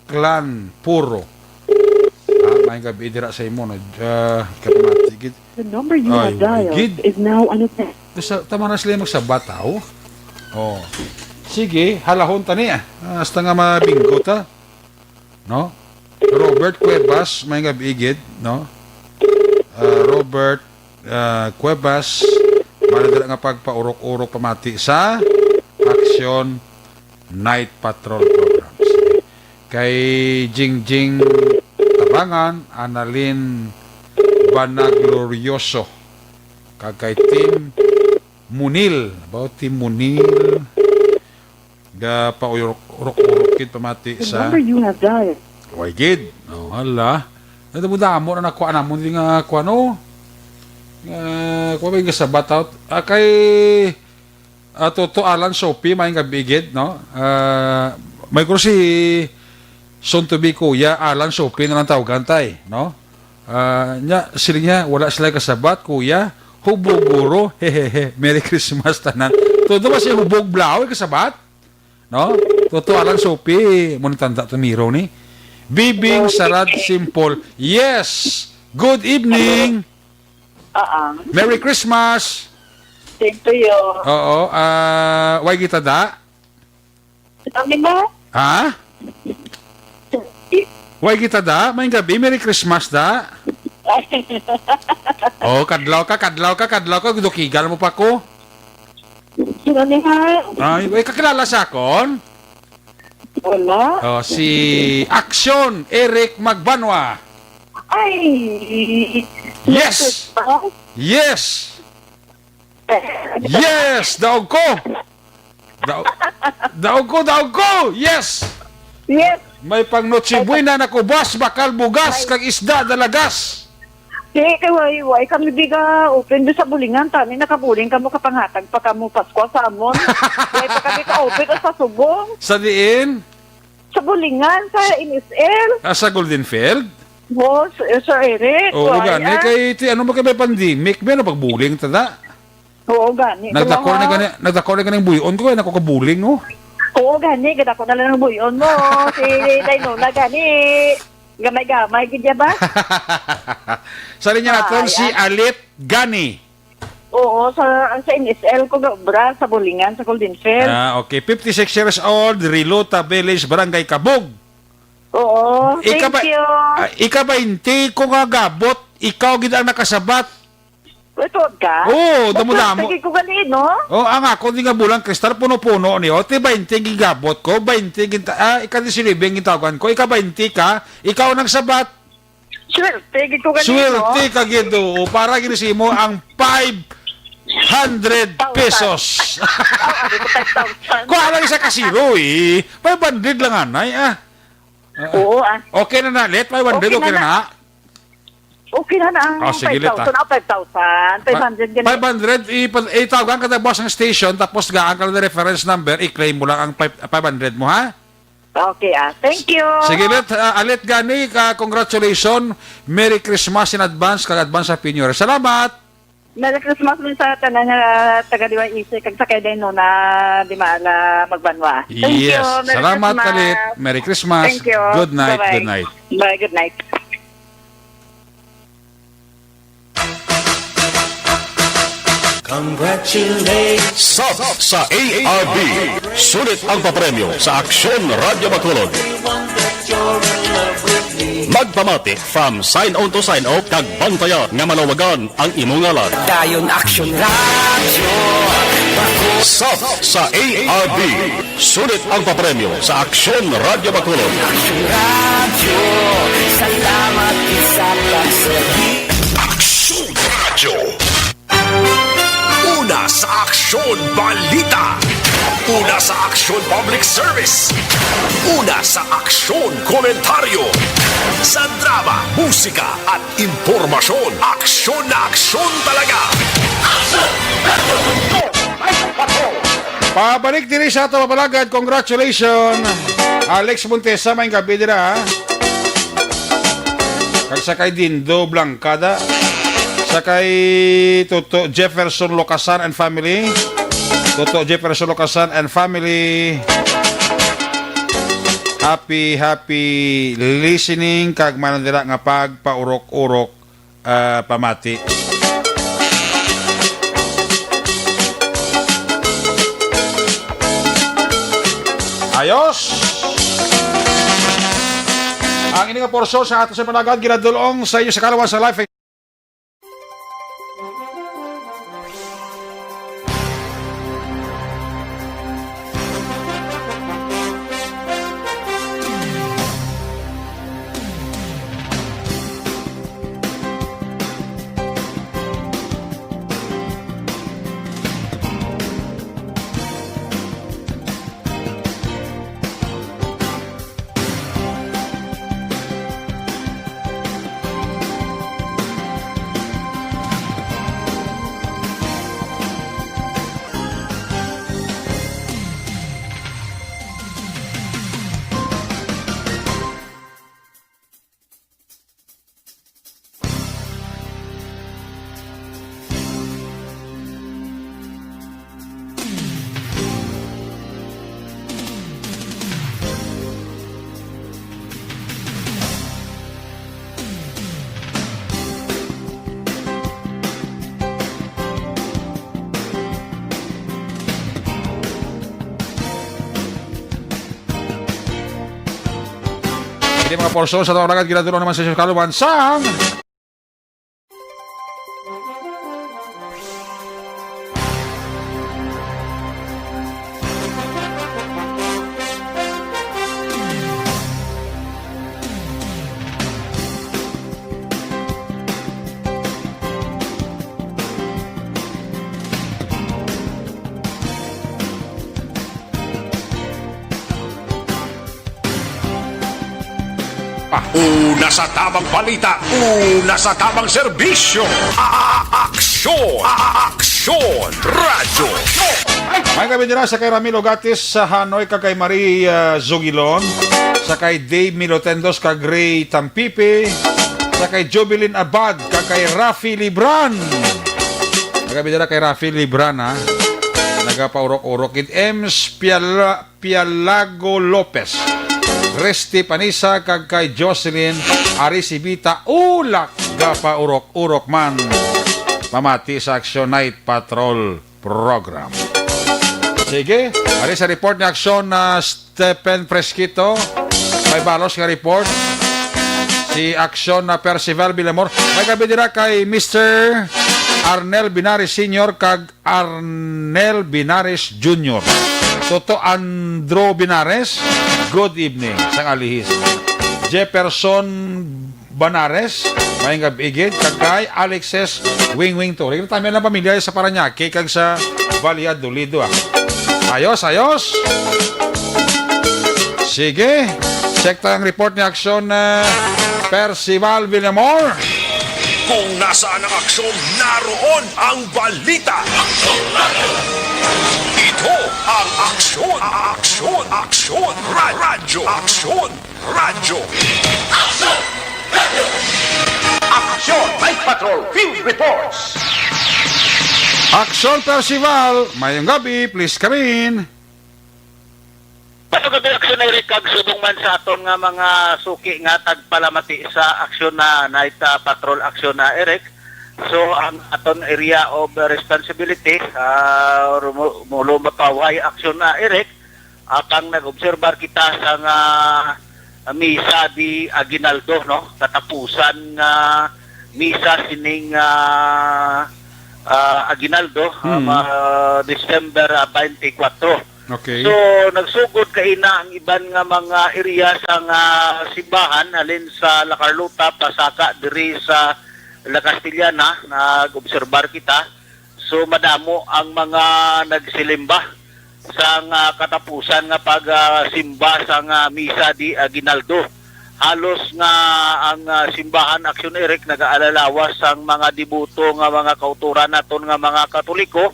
Clan Puro. Ah, may gabi dira sa imo, no? Ah, kapamati, gid. The number you Ay, have dialed gid. Is now unattended. Sa, tama na sila magsabat, aw. Oh. Sige, halahon ta ni, ah. Hasta nga mabinggo ta. No? Robert Cuevas, may gabi, gid, no? Ah, Robert, ah, Cuevas, mali dira nga pagpaurok-urok pamati sa Action Night Patrol Program. Sige. Kay Jingjing Tabangan, Annalyn Banaglorioso, kag kay Team Munil. About Team Munil, ga paurok-urok kid pamati The sa number you have dialed. Way gid. Oh, hala. Nadamo-damo na nakuha namon di nga kuan, oh. Nga, kuha ba yung gasabat out? Ah, kay, ah, Toto Alan Sopi, may nga bigid, no? Ah, may ko si soon to be Kuya Alan Sopi na lang tawagan, tay, no? Ah, nya, sila niya, wala sila kasabat, Kuya. Hubog guro, hehehe. Merry Christmas, tanan. Todo ba si Hubog Blaoy kasabat? No? Toto Alan Sopi, mo nang tanda to, Miro, ni? Bibing Sarad Simple. Yes! Good evening! Ah, ah. Merry Christmas! Same to you. Oo, ah, way kita da? Kami na? Ha? Way kita da? May gabi, Merry Christmas da? Oh, kadlaw ka, kadlaw ka, kadlaw ka, dukigan mo pa ko. Sino ni ha? Ay, way kakilala sa akon? Wala. Oh, si Action Eric Magbanwa. Ay! Yes! Yes! Yes! Daog ko! Daog, daog ko, daog ko! Yes! Yes! May pang Noche Buena na kubas, bakal bugas, Ay. Kag isda dalagas. Di, kay way, way kami biga open do sa bulingan. Tani nakabuling kamo, kapanghatag pa kamo Pasko sa amon. Way pa kami ka-open sa subong. Sa diin? Sa bulingan, sa N S L. Ah, sa Golden Field? Oo, Sir, Sir Eric. Oo, Way, gani. Ah. Kay, ti, ano, magkabay pandemic, may ano, pagbuling, tada? Oo, gani. Nagdako na Kaya gani, nagdako na gani ang buyon ko, eh, nako kabuling, oh. Oo, gani. Gadako na lang ang buyon mo. Si Dinola, gani. Gamay-gamay, gid ya ba? Sa linya naton, Ay, si ah. Alit Gani. Oo, sa, sa N S L ko gaobra, sa Bulingan, sa Golden Field. Ah, okay. Fifty-six years old, Rilota Village, Barangay Kabog. Oo, Ika thank ba-, you. Ah, ika baynte ko nga gabot, ikaw gid ang nakasabat. Ito ka? Oo, damo-damo. Lagi ko gali, no? Oh, ang ako di nga bulang kristal, puno-puno ni, oh. Ti baynte gigabot ko, baynte ginta-, ah, ika di silibing gintawagan ko. Ika baynte ka, ikaw nang sabat. Swerte gid ko gali, Swerte no? Ka gid, oo. Para gid sa imo ang five hundred pesos. Oh, ano ko, five thousand? Kuha lang isa ka zero, eh. Five hundred lang, anay, ah. Ah, Oo, ah. Okay na na, let five hundred, Okay okay na na na. na. Okay na na ang Oh, sige, let, ah. five thousand. Ah, five thousand. Five hundred gani. Five hundred, ipa-, itawagan ka na, boss, ang station, tapos gaan ka na reference number, i-claim mo lang ang five, five hundred mo, ha? Okay, ah. Thank you. Sige, let, ah, Alit Gani, ka, congratulations. Merry Christmas in advance, kag advance Happy New Year. Salamat. Merry Christmas din sa tanan nga taga D Y E C, kag sa kay Dino na di maala magbanwa. Thank you. Yes. Merry Salamat, Christmas. Alit. Merry Christmas. Thank you. Good night. Bye-bye. Good night. Bye, good night. Congratulations. Sub sa A R B. Sulit ang papremyo sa Aksyon Radyo Bacolod. Magpamati from sign on to sign off kag bantayan nga malawagan ang imo ngalan. Dayon Aksyon Radyo. Sub sa A R B. Sulit ang papremyo sa Aksyon Radyo Bacolod. Aksyon Radyo, salamat sa pagserbi. Aksyon Radyo. Una sa Aksyon Balita. Una sa Aksyon Public Service. Una sa Aksyon Komentaryo. Sa drama, musika, at impormasyon. Aksyon na aksyon talaga. Pabalik diri sa ato, mga palagad. Congratulations, Alex Montesa, may gabi dira, ha? Kag sa kay Dindo Blancada, sa kay Toto Jefferson Locasan and family. Toto Jefferson Locasan and family. Happy, happy listening kag manandira nga pagpaurok-urok, ah, pamati. Ayos! Ang ini nga porsyon sa ato sa panagad, ginadulong sa inyo sa kalawan sa live. Hindi mga porsyon sa tawag agad, ginadulong naman sa inyong kaluban sang Una sa tamang balita, una sa tamang serbisyo. A-, a-, aksyon, a-, a-, aksyon, radyo. May gabi nila sa kay Ramil Ogatis sa Hanoy, kag kay Marie, ah, Zugilon, sa kay Dave Milotendos, kag Ray Tampipe, sa kay Jubilin Abad, kag kay Rafi Libran. May gabi nila kay Rafi Libran, ha. Nagapaurok-urok. It Ems Piala-, Pialago Lopez, Resty Panisa, kag kay Jocelyn Arisibita, ulak gapaurok-urok man. Pamati sa Action Night Patrol Program. Sige, ari sa report ni Action na Stephen Fresquito. May balos nga report. Si Action na Percival Villamor. May gabi dira kay Mister Arnel Binares Senior kag Arnel Binares Junior. Toto Andro Binares, good evening sang alihis. Jefferson Banares, maayong gab-i gid, kag kay Alexis Wingwing Torre. Kita mi ang pamilya sa Parañaque kag sa Valladolid, ah. Ayos, ayos. Sige, check ta ang report ni Action, ah, Percival Villamor. Kung nasaan ang aksyon, naroon ang balita. Ito ang Aksyon, Aksyon, Aksyon, Ra-, Radyo, Aksyon, Radyo. Aksyon! Aksyon! Night Patrol Field Reports! Aksyon Percival, mayong gabi, please come in. Mayong gabi, Aksyon Eric, kag subong man sa aton nga mga suki nga tagpalamati sa Aksyon na Night, ah, Patrol Aksyon na Eric. So, ang aton area of responsibility, ah, rumu-, mulo mapaway Aksyon na Eric, apang nag-obserbar kita sa nga misa di Aguinaldo, no? Katapusan nga misa sining, ah, ah, Aguinaldo, ah, Hmm. ma-, December, ah, twenty-four. Okay. So, nagsugod kaina ang iban nga mga area sa nga simbahan, halin sa La Carlota, pasaka diri sa La Castellana, nag-obserbar kita. So, madamo ang mga nagsilimba sang, ah, katapusan nga pagsimba sang, ah, misa di Aguinaldo. Halos nga ang, ah, simbahan, Aksyon Eric, nagaalalawas sang mga deboto nga mga kautoran naton nga mga Katoliko,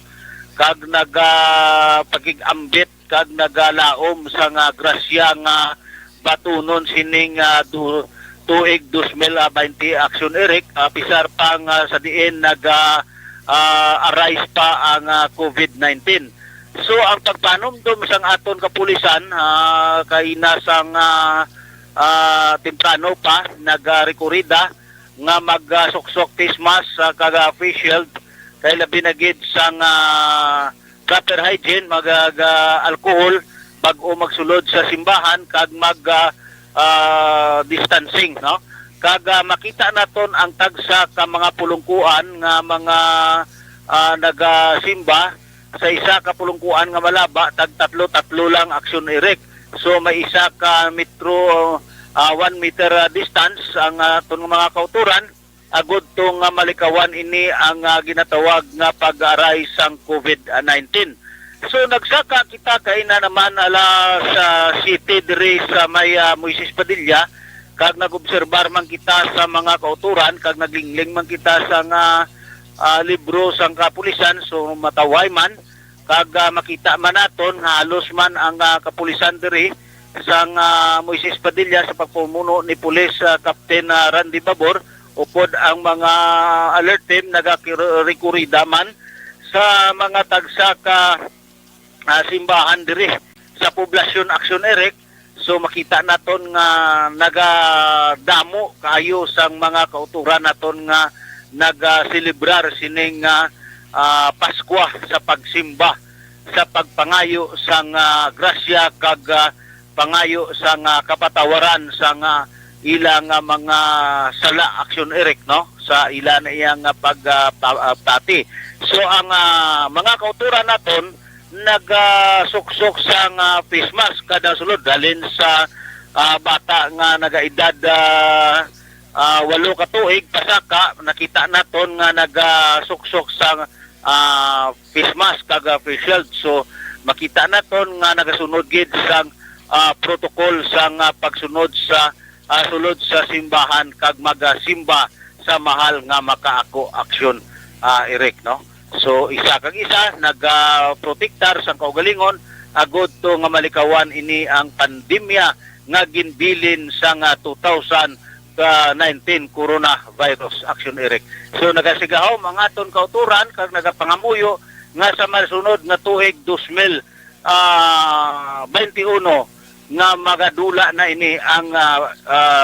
kag nagapakig-ambit kag nagalaom sang, ah, grasya nga batunon sining, ah, du-, tuig dos mil baynte, Aksyon Eric, ah, pisar pa nga sa diin nag, ah, ah, arise pa ang, ah, COVID nineteen. So, ang pagpanumdom sang aton kapulisan, ah, kay nasang, ah, ah, temprano pa, nagarekurida nga magsuksok face mask, ah, kag, ah, face shield, kay labi na gid sang, ah, proper hygiene, mag, ah, alcohol, bag-o magsulod sa simbahan, kag mag, ah, ah, distancing, no? Kag, ah, makita naton ang tagsa ka mga pulungkuan nga mga, ah, nagasimba sa isa ka pulungkuan nga malaba, tag tatlo-tatlo lang, Aksyon Eric. So, may isa ka metro, ah, one meter, ah, distance ang, ah, aton mga kauturan, agud to nga malikawan ini ang, ah, ginatawag nga pag-aray sang covid nineteen. So, nagsaka kita kaina naman alas, ah, siyete diri sa may, ah, Moises Padilla, kag nag-obserbar man kita sa mga kauturan, kag naglingling man kita sa nga, ah, libro sang kapulisan. So, matawhay man, kag, ah, makita man naton nga halos man ang, ah, kapulisan diri sang, ah, Moises Padilla sa pagpamuno ni Pulis, ah, Captain, ah, Randy Babor, upod ang mga alert team nagarekurida man sa mga tagsa ka, ah, simbahan diri sa poblasyon, Aksyon Eric. So, makita naton nga nagadamo kaayo sang mga kauturan naton nga nagaselebrar sining, ah, ah, Paskwa sa pagsimba, sa pagpangayo sang, ah, grasya kag, ah, pangayo sang, ah, kapatawaran sang, ah, ila nga mga sala, Aksyon Eric, no? Sa ila na iya nga pag, ah, pa-, ah, pati. So, ang, ah, mga kauturan naton nagasuksok sang, ah, face mask kada sulod, halin sa, ah, bata nga nagaedad, ah, ah, walo ka tuig pasaka, nakita naton nga nagasuksok sang, ah, face mask kag, ah, face shield. So, makita naton nga nagasunod gid sang, ah, protocol sang, ah, pagsunod sa, ah, sulod sa simbahan kag magasimba sa mahal nga makaako, Aksyon, ah, Eric, no? So, isa kag isa nagaprotektar sang kaugalingon agud to nga malikawan ini ang pandemya nga ginbilin sang, ah, two thousand nineteen coronavirus, Aksyon Eric. So, nagasigahom ang aton kauturan kag nagapangamuyo nga sa masunod nga tuig, dos mil, ah, twenty-one, nga magadula na ini ang, ah, ah,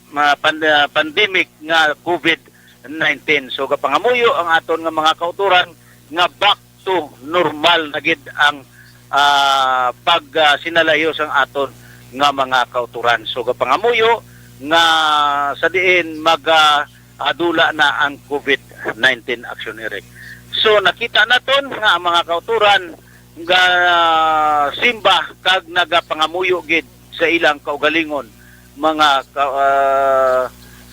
ma-, pan-, ah, pandemic nga covid nineteen. So, gapangamuyo ang aton nga mga kauturan nga back to normal na gid ang, ah, pag, ah, sinalayo sang aton nga mga kauturan. So, gapangamuyo nga sa diin mag, ah, adula na ang covid nineteen, Aksyon Eric. So, nakita naton nga ang mga kauturan nga simba kag nagapangamuyo gid sa ilang kaugalingon, mga ka-, ah,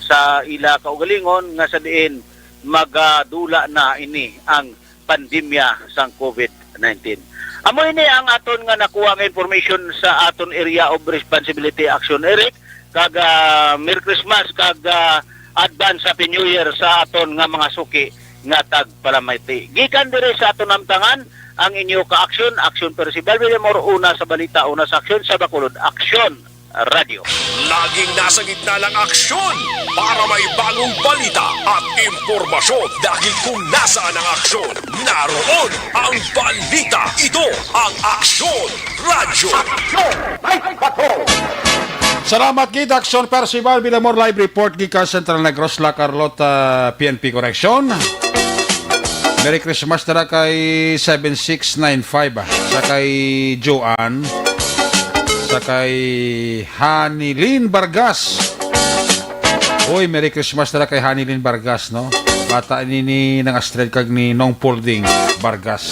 sa ila kaugalingon nga sa diin magadula na ini ang pandemya sang covid nineteen. Amo ini ang aton nga nakuha nga information sa aton Area of Responsibility, Aksyon Eric, kag, ah, Merry Christmas kag, ah, Advance Happy New Year sa aton nga mga suki nga tagpalamati. Gikan diri sa aton namtangan, ang inyo ka-aksyon, Aksyon Percival Villamor, una sa balita, una sa aksyon, sa Bacolod Aksyon Radyo. Laging nasa gitna ng aksyon para may bagong balita at impormasyon, dahil kung nasaan ang aksyon, naroon ang balita. Ito ang Aksyon Radyo. Aksyon! May bato! Salamat gid, Aksyon Percival Villamor, live report gikan Central Negros, La Carlota, P N P Correction. Merry Christmas dira kay seven six nine five, ah, sa kay Joanne, sa kay Hanilin Vargas. Uy, Merry Christmas dira kay Hanilin Vargas, no? Bata ni, ni Nang Astrid kag ni Nong Polding Vargas.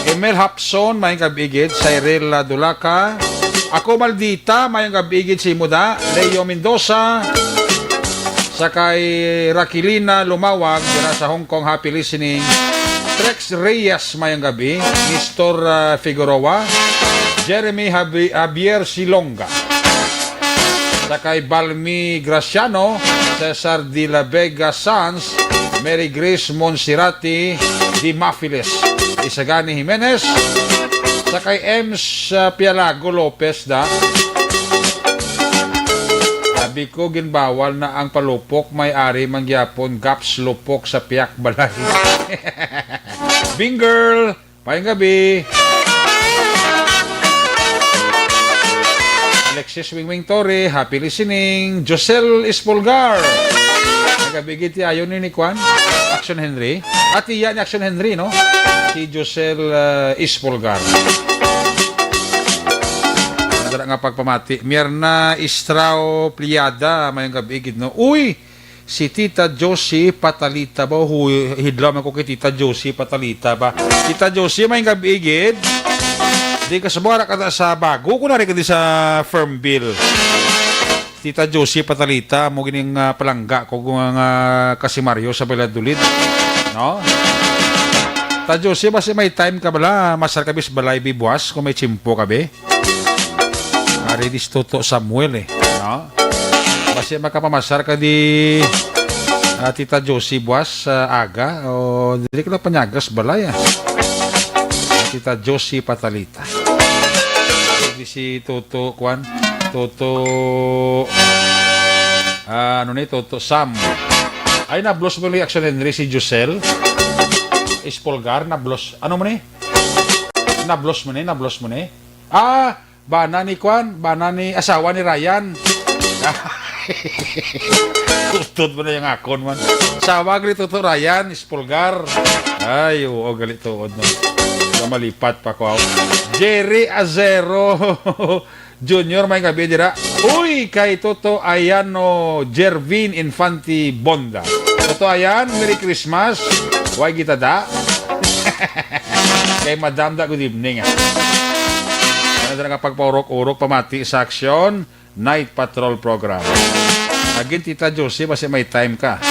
Emil Hapson, mayong gabi gid. Cyril, ah, Dulaca. Ako, Maldita, mayong gabi gid sa imo da. Leo Mendoza, sa kay Raquelina Lumawag, dira sa Hong Kong, happy listening. Trex Reyes, mayong gabi. Mister, ah, Figueroa, Jeremy Javi-, Javier Silonga, sa kay Balmi Graciano, Cesar de la Vega Sanz, Mary Grace Monserrate de Mafiles, Isagani Jimenez, sa kay Ems, ah, Pialago Lopez da. Sabi ko, ginbawal na ang palupok, may ari man gyapon, gaps lupok sa piyak balay. Bing girl, mayong gabi. Alexis Wingwing Torre, happy listening. Josel Espolgar. Nagabigit ti ayon ni, ni Kwan. Action Henry. At iya ni Action Henry, no? Si Josel, uh, Espolgar. Dara nga pagpamati. Mierna Istrao Pliada, mayong gabi gid, no? Uy, si Tita Josie Patalita ba? Huy, hidlaw man ko kay Tita Josie Patalita ba? Tita Josie, mayong gabi gid. Di ka sa buwara ka sa bago ko na rin ka di sa Fernville. Tita Josie Patalita, mo gining, ah, palangga ko nga, nga kasimaryo sa Valladolid. No? Tita Josie, basi may time ka bala, masar ka bis balay bi buwas kung may tsimpo ka bi. Ari dis Toto Samuel eh. No? Basi makapamasar ka di, ah, Tita Josie buwas sa aga o dili ka na panyagas balay ah. Tita Josie Patalita. Di si Toto, kwan? Toto, ah, ano ni? Toto Sam. Ay, nablos mo ni Action Henry si Josel. Espolgar, nablos. Ano mo ni? Nablos mo ni? Nablos mo ni? Ah, bana ni kwan? Bana ni asawa ni Ryan. Tutod mo na yung akon man. Asawa ni Toto Ryan, Espolgar. Ay, oo, gali tuod, no? Sa malipat pa ko. Jerry Azero. Junior, may gabi dira. Uy, kay Toto Ayano Jervin Infante Bonda. Toto Ayan, Merry Christmas. Way kita da. Kay Madam da, good evening, ah. Ano na nga pagpaurok-urok, pamati sa aksyon, Night Patrol Program. Again, Tita Josie, basi may time ka.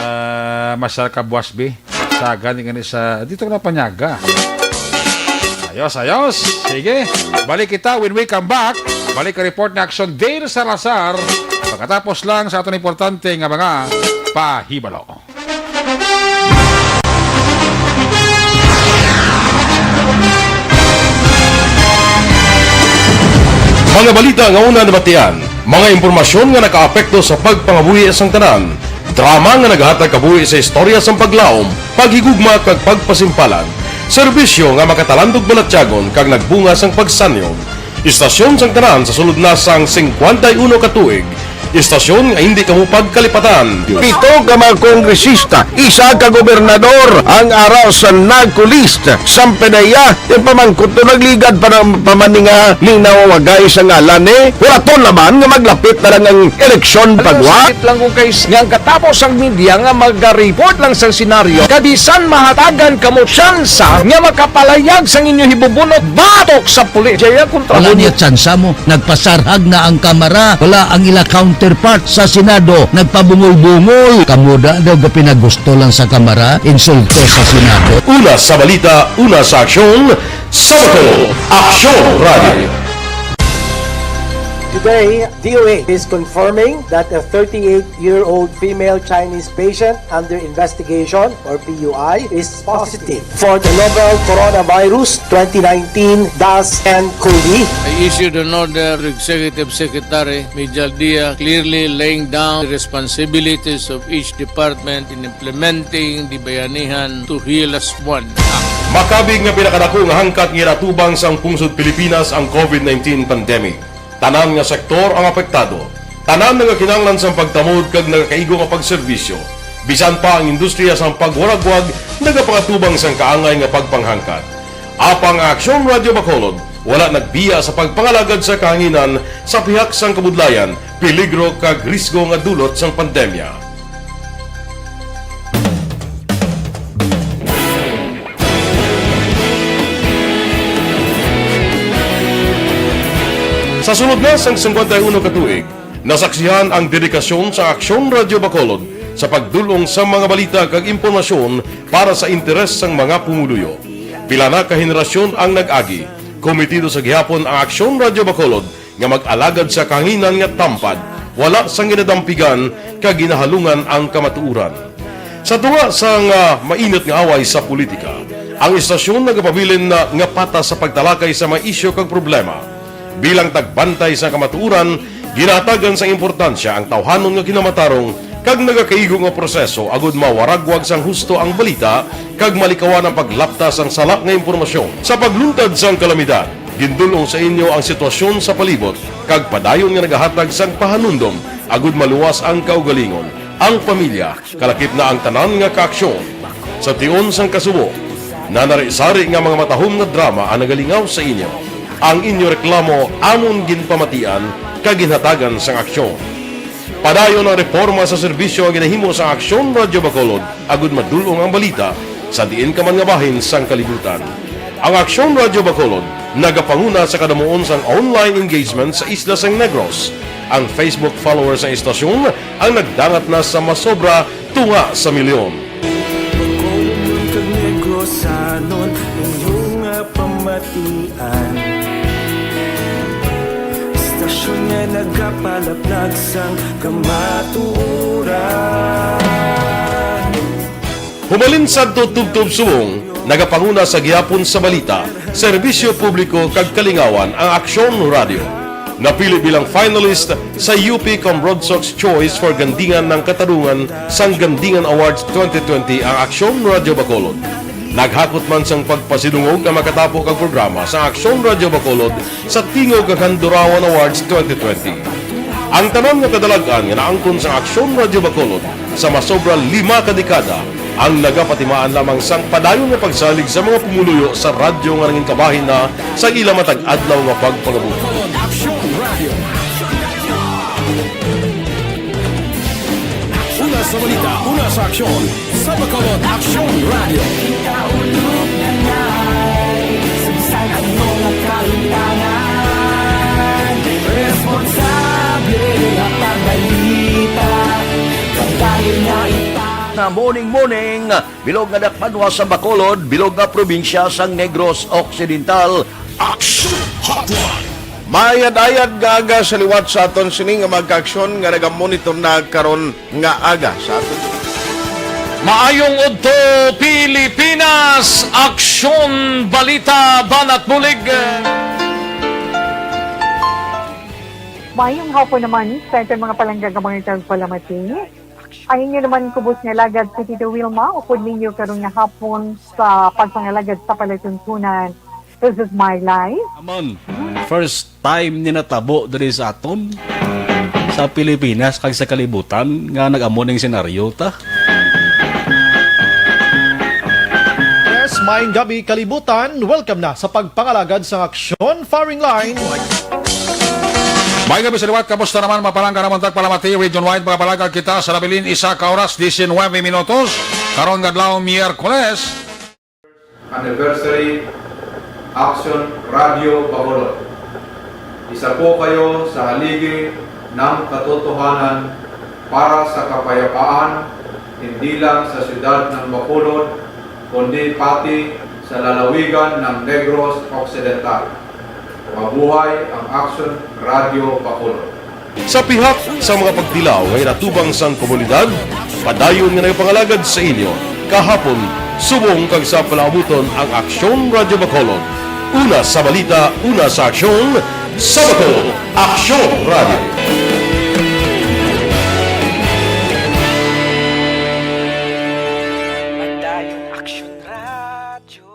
Ah, masal ka buwas, bi. Saga ni gani sa, dito ka na panyaga. Ayos, ayos. Sige. Balik kita when we come back. Balik ka report ni Action Dale Salazar. Pagkatapos lang sa aton importante nga mga pahibalo. Mga balita nga una nabatian, mga impormasyon nga nakaapekto sa pagpangabuhi sang tanan, drama nga naghatag kabuhi sa istorya sang paglaom, paghigugma kag pagpasimpalan, serbisyo nga makatalandog balatyagon kag nagbunga sang pagsanyon. Istasyon sang tanan sa sulod na sang singkwenta y uno ka tuig. Istasyon nga hindi kamo pagkalipatan. Pito ka mga kongresista, isa ka gobernador ang ara sa NAGCO list. Sampanaya, yung pamangkot to nagligad pa ng pamaninga ni nawawagay sa ngalan ni. Wala to naman nga maglapit na lang ang eleksyon. Ano, pagwa. Sakit lang kung kay nga ang katapos ang media nga mag-report lang sa senaryo. Kabisan mahatagan kamo tsansa nga makapalayag sang inyo hibubunot batok sa pulis. Jaya kontra. Wala mo niya tsansa mo. Nagpasarhag na ang Kamara. Wala ang ila counterpart sa Senado. Nagpabungol-bungol. Kamo da daw gapinagusto lang sa Kamara, insulto sa Senado. Una sa balita, una sa aksyon, sa Bacolod, Aksyon Radio. Today, D O A is confirming that a thirty-eight-year-old female Chinese patient under investigation, or P U I, is positive for the novel coronavirus twenty nineteen dash N COVID. I issued an order to Executive Secretary Mijal Dia, clearly laying down the responsibilities of each department in implementing the Bayanihan to Heal Us One Act. Makabig nga pinakadako nga hangkat nga ginatubang sang pungsod Pilipinas ang COVID nineteen pandemic. Tanan nga sektor ang apektado. Tanan nagakinahanglan sang pagtamod kag nagakaigo nga pagserbisyo. Bisan pa ang industriya sang pagwaragwag nagapangatubang sang kaangay nga pagpanghangkat. Apang ang Aksyon Radio Bacolod wala nagbiya sa pagpangalagad sa kahanginan sa pihak sang kabudlayan, peligro kag risgo nga dulot sang pandemya. Sa sulod na sang singkwenta y uno ka tuig, nasaksihan ang dedikasyon sa Aksyon Radio Bacolod sa pagdul-ong sa mga balita kag impormasyon para sa interes sang mga pumuluyo. Pila na ka henerasyon ang nag-agi. Komitido sa gihapon ang Aksyon Radio Bacolod nga mag-alagad sa kahanginan nga tampad, wala sang ginadampigan kag ginahalungan ang kamatuoran. Sa tunga sang, ah, mainit nga away sa politika, ang istasyon nagapabilin na nga patas sa pagtalakay sa mga isyu kag problema. Bilang tagbantay sa kamatuoran, ginahatagan sang importansya ang tawhanon nga kinamatarong kag nagakaigo nga proseso agud mawaragwag sang husto ang balita kag malikawan ang paglapta sang sala nga impormasyon. Sa pagluntad sang kalamidad, Gindul-ong sa inyo ang sitwasyon sa palibot kag padayon nga nagahatag sang pahanumdom agud maluwas ang kaugalingon, ang pamilya, kalakip na ang tanan nga kaaksyon. Sa tion sang kasubo, nanari-sari nga mga matahom nga drama ang nagalingaw sa inyo. Ang inyo reklamo amon ginpamatian kag ginhatagan sang aksyon. Padayon ang reporma sa serbisyo nga ginahimo sang Aksyon Radyo Bacolod agud madul-ong ang balita sa diin ka man nga bahin sang kalibutan. Ang Aksyon Radyo Bacolod nagapanguna sa kadamuon sang online engagement sa isla sang Negros. Ang Facebook followers sang istasyon ang nagdangat na sa masobra tunga sa milyon. Bacolod kag Negrosanon, inyo nga pamatian. Istasyon nga nagapalaplag sang kamatuoran. Humalin sadto tubtob subong, nagapanguna sa gihapon sa balita, serbisyo publiko kag kalingawan ang Aksyon Radyo. Napili bilang finalist sa U P Cambrodsoc's Choice for Gandingan ng Katarungan sang Gandingan Awards twenty twenty ang Aksyon Radyo Bacolod. Naghakot man sang pagpasidungog ang makatapo kag programa sa Aksyon Radyo Bacolod sa Tingog kag Handurawan Awards twenty twenty. Ang tanan nga kadalag-an nga naangkon sang Aksyon Radyo Bacolod sa masobra lima ka dekada ang nagapatimaan lamang sang padayon nga pagsalig sa mga pumuluyo sa radyo nga nangin kabahin na sa ila matag adlaw nga pagpangabuhi. Bacolod Aksyon Radio. Una sa balita, una sa aksyon, sa Bacolod Aksyon Radio. Ikaulog na ngay, sa bisan ano nga kalutangan, responsable nga pagbalita, kabahin nga ita- Na morning, morning, bilog nga dakpanwa sa Bacolod, bilog nga probinsya sang Negros Occidental. Action Hotline. Maayad-ayad nga aga sa liwat sa aton sini nga mga kaaksyon nga nagamonitor na karon nga aga sa aton. Maayong udto, Pilipinas! Aksyon, balita, banat bulig. Maayong hapon naman sa aton mga palangga nga mga tagpalamati. Ang inyo naman kubos nga alagad si Tito Wilma, upod ninyo karon nga hapon sa pagpangalagad sa palatuntunan. This is my life. Amon, first time ni natabo diri sa aton, sa Pilipinas kag sa kalibutan nga nag-amo ning senaryo ta. Yes, maayong gabi, kalibutan. Welcome na sa pagpangalagad sang aksyon firing line. May gabi sa liwat, kamusta naman, mapalangga naman tagpalamati, region wide, mga palangga kita sa nabilin, isa ka oras, diecinuebe minutos. Karon nga adlaw, Miyerkules. Anniversary Action Radio Bacolod. Isa po kayo sa haligi ng katotohanan para sa kapayapaan, hindi lang sa siyudad ng Bacolod, kundi pati sa lalawigan ng Negros Occidental. Mabuhay ang Action Radio Bacolod. Sa pihak sa mga pagtilaw nga inatubang sang komunidad, padayon nga nagapangalagad sa inyo kahapon, subong kag sa palaabuton ang Aksyon Radyo Bacolod. Una sa balita, una sa aksyon, sa Bacolod, Aksyon Radyo. Padayon Aksyon Radyo.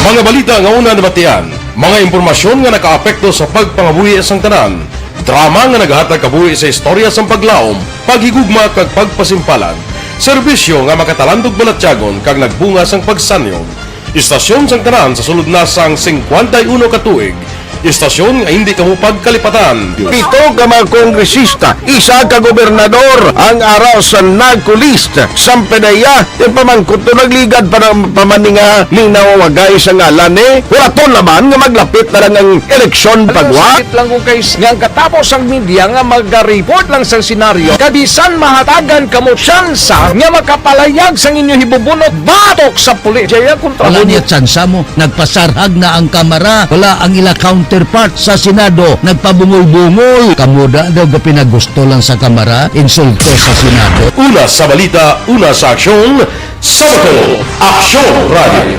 Mga balita nga una nabatian, mga impormasyon nga nakaapekto sa pagpangabuhi sang tanan, drama nga nagahatag kabuhi sa istorya sang paglaom, paghigugma kag pagpasimpalan, serbisyo nga makatalandog balatyagon kag nagbunga sang pagsanyog. Istasyon sang tanan sa sulod na sang singkwenta y uno ka tuig. Istasyon nga hindi kamo pagkalipatan. Pito ka mga kongresista, isa ka gobernador ang ara sa NAGCO list. Sampanaya, ipamangkot to nagligad para pamaninga ning nawawagay sa ngalan ni Huraton naman nga maglapit na lang ang eleksyon pagwa. Sakit lang ko kay nga ang katapos ang media nga maga-report lang sa senaryo, kabisan mahatagan kamo tsansa nga makapalayag sang inyo hibubunot batok sa pulis. Jaya kontra Wala mo. Niya tsansa mo. Nagpasarhag na ang Kamara. Wala ang ila counterpart sa Senado. Nagpabungol-bungol. Kamo da daw ga pinagusto lang sa Kamara. Insulto sa Senado. Una sa balita, una sa aksyon, sa Bacolod, Aksyon Radio.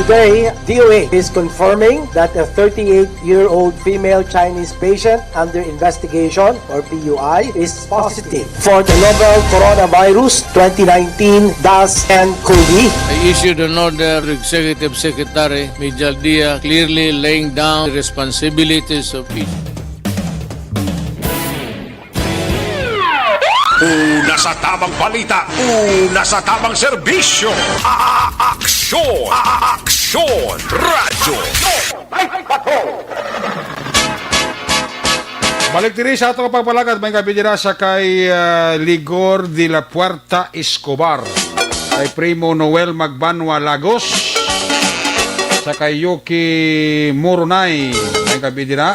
Today, D O H is confirming that a thirty-eight-year-old female Chinese patient under investigation, or P U I, is positive for the novel coronavirus twenty nineteen dash N cov. I issued an order to Executive Secretary Mijal Dia, clearly laying down the responsibilities of each. Una sa tamang balita, una sa tamang serbisyo. A-, aksyon, a-, aksyon, radyo. Balik diri sa ato nga pagpalagad, may kabidira sa kay, ah, Ligor de la Puerta Escobar, kay Primo Noel Magbanwa Lagos, sa kay Yuki Murunay, may kabidira.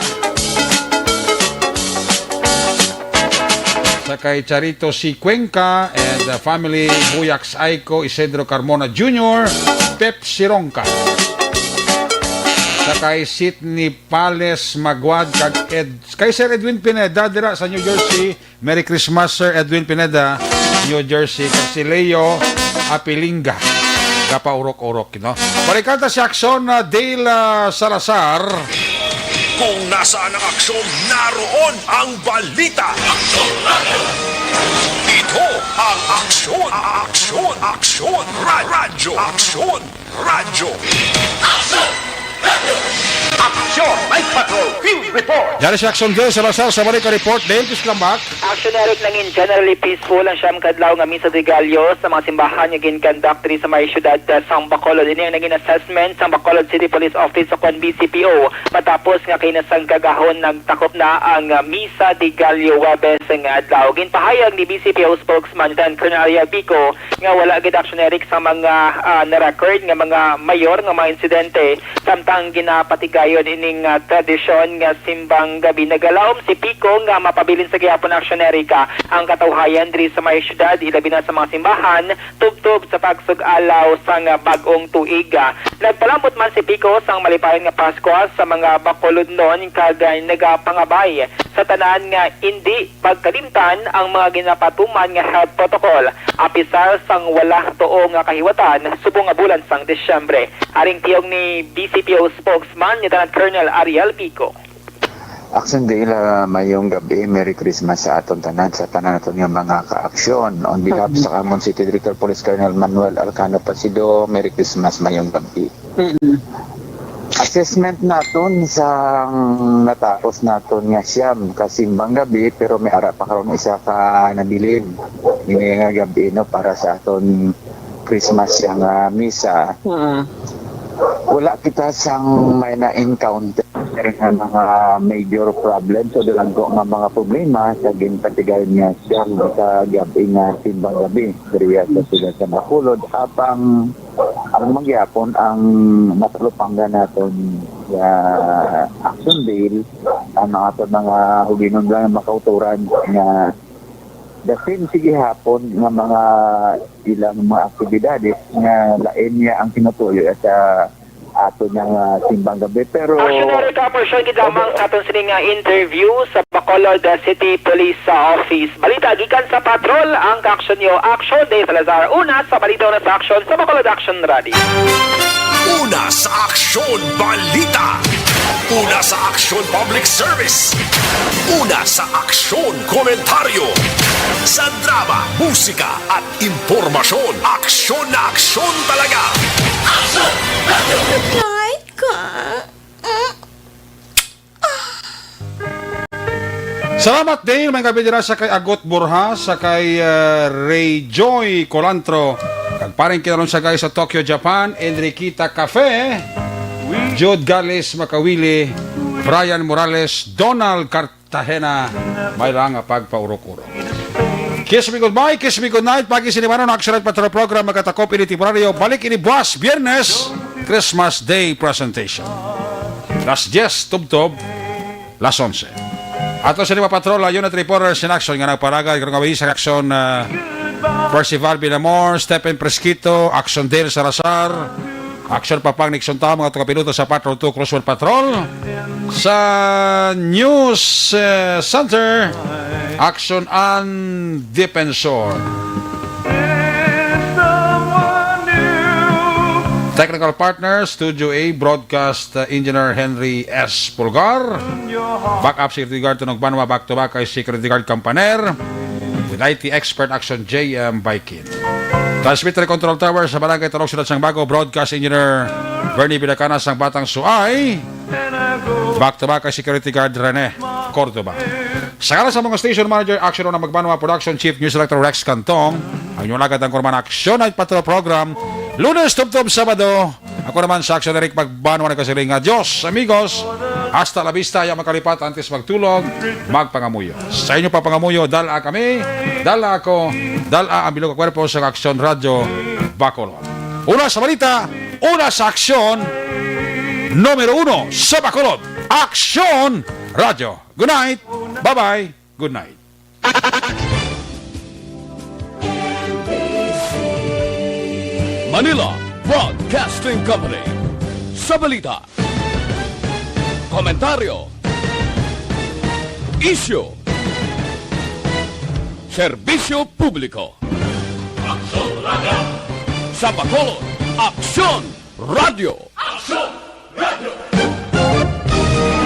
Sa kay Charito C. Cuenca and the family, Buyaks Aiko, Isidro Carmona Junior, Pep Sironca. Sa kay Sidney Pales Maguad kag Ed-, kay Sir Edwin Pineda dira sa New Jersey. Merry Christmas, Sir Edwin Pineda, New Jersey, kag si Leo Apilinga. Gapaurok-urok, no? Balikan ta si Aksyon, ah, Dale, ah, Salazar. Kung nasaan ang aksyon, naroon ang balita. Ito ang Aksyon, Aksyon, Aksyon, Ra-, Radyo Aksyon, Radyo. Aksyon! Aksyon! Night Patrol Field Report! Yari si Aksyon Dale Salazar sa balik nga report. Dale, please come back. Aksyon, Eric, nangin generally peaceful ang siyam kadlaw nga Misa de Gallo sa mga simbahan nga gin-conduct diri sa may siyudad, uh, sang Bacolod. Ini ang nangin assessment sang Bacolod City Police Office o kon B C P O, matapos nga kinasanggagahon nagtakop na ang, uh, Misa de Gallo Huwebes nga adlaw. Ginpahayag ni B C P O spokesman Lieutenant Colonel Ariel Pico nga wala gid, Aksyon, Eric, sa mga, ah, na-record nga mga mayor nga mga insidente, samtang ginapatigayon ining, ah, tradisyon nga simbang gabi. Nagalaom si Pico nga mapabilin sa gihapon, Aksyon, Eric, ang katawhayan diri sa may syudad, ilabi na sa mga simbahan, tubtob sa pagsug-alaw sang bag-ong tuig. Nagpalambot man si Pico sang malipayon nga Pasko sa mga Bacolodnon kag, ah, nagapangabay sa tanan nga indi pagkalimtan ang mga ginapatuman nga health protocol, apisar sang wala tuo nga kahiwatan subong nga bulan sang Disyembre. Aring tiyog ni B C P O spokesman Lieutenant Colonel Ariel Pico. Aksyon, Dale, mayong gabi, Merry Christmas sa aton tanan, sa tanan naton nga mga kaaksyon. On behalf sa Camon City Director Police Colonel Manuel Arcano Pasido, Merry Christmas, mayong gabi. Mm. Assessment naton sang natapos naton nga siyam ka simbang gabi, pero may ara pa karon isa ka nabilin ini nga gabi, no, para sa aton Christmas nga misa. Mm. Wala kita sang may na-encounter nga mga major problems o dalagko nga mga problema sa ginpatigayon nga siyam ka gabi nga simbang gabi diriya sa siyudad sa Bacolod. Apang ang mangyapon ang matalupanggan naton sa Aksyon, Dale, ang mga aton mga huginon nga makauturan nga the same sa gihapon nga mga ilang mga aktibidades nga lain niya ang tinutuyo sa aton nga simbang gabi. Pero Aksyon, Eric, ah, portion gid lamang sa aton sini nga interview sa Bacolod, ah, City Police, ah, Office. Balita gikan sa patrol, ang kaaksyon niyo, Aksyon Dale Salazar. Una sa balita, una sa aksyon, sa Bacolod Aksyon Radio. Una sa aksyon, balita. Una sa aksyon, public service. Una sa aksyon, komentaryo. Sa drama, musika, at impormasyon. Aksyon na aksyon talaga. Night ka. Salamat, Dale. May gabi dira sa kay Agot Borja, sa kay, uh, Ray Joy Colantro. Kag paring kinaron sa guys sa Tokyo, Japan, Enriquita Cafe, Jude Gales Makawili, Brian Morales, Donald Cartagena. May lang nga pagpaurok-urok. Kiss me goodbye, kiss me goodnight. Pagi sinimanon ang Aksyon Patrol Program, magatakop ini temporaryo. Balik ini buwas, Biyernes, Christmas Day presentation. Las diez, tubtob, las onse. Ato sa lima patrol, unit reporters in action nga nagpalagad karong gabi sa aksyon, ah, Percival Binamor, Stephen Presquito, Aksyon Dale Salazar, Aksyon Papang Nixon Tao, mga tukapiloto sa Patrol two Cruzwell Patrol. Sa News, eh, Center, Aksyon An Defensor. Technical partner, Studio A, Broadcast uh, Engineer Henry S. Pulgar. Backup security guard, Tunog Banwa, back to back kay security guard Kampaner. With I T expert, Action J M Baikin. Transmitter Control Tower sa Barangay Turok, Siyudad sang Bago, Broadcast Engineer Bernie Vilacana sang Batang Suay. Back to back kay security guard Rene Cordoba. Sa ngalan sa mga station manager, Action Una Magbanwa, Production Chief, News Director Rex Cantong, ang inyong lagad ang Kurman Action Night Patrol Program, Lunes tubtob Sabado. Ako naman sa Action Eric Magbanwa nagkasiling nga, "Dios, amigos, hasta la vista, ya makalipat antes magtulog, magpangamuyo." Sa inyo pa pangamuyo, dala kami, dala ako, dala ang bilog nga kwerpo sa Action Radio Bacolod. Una sa balita, una sa aksyon, numero uno sa Bacolod, Action Radio. Good night. Bye-bye. Good night. Manila Broadcasting Company. Sa balita, komentaryo, isyu, serbisyo publiko. Aksyon Radio. Sa Bacolod, Aksyon Radio. Aksyon Radio.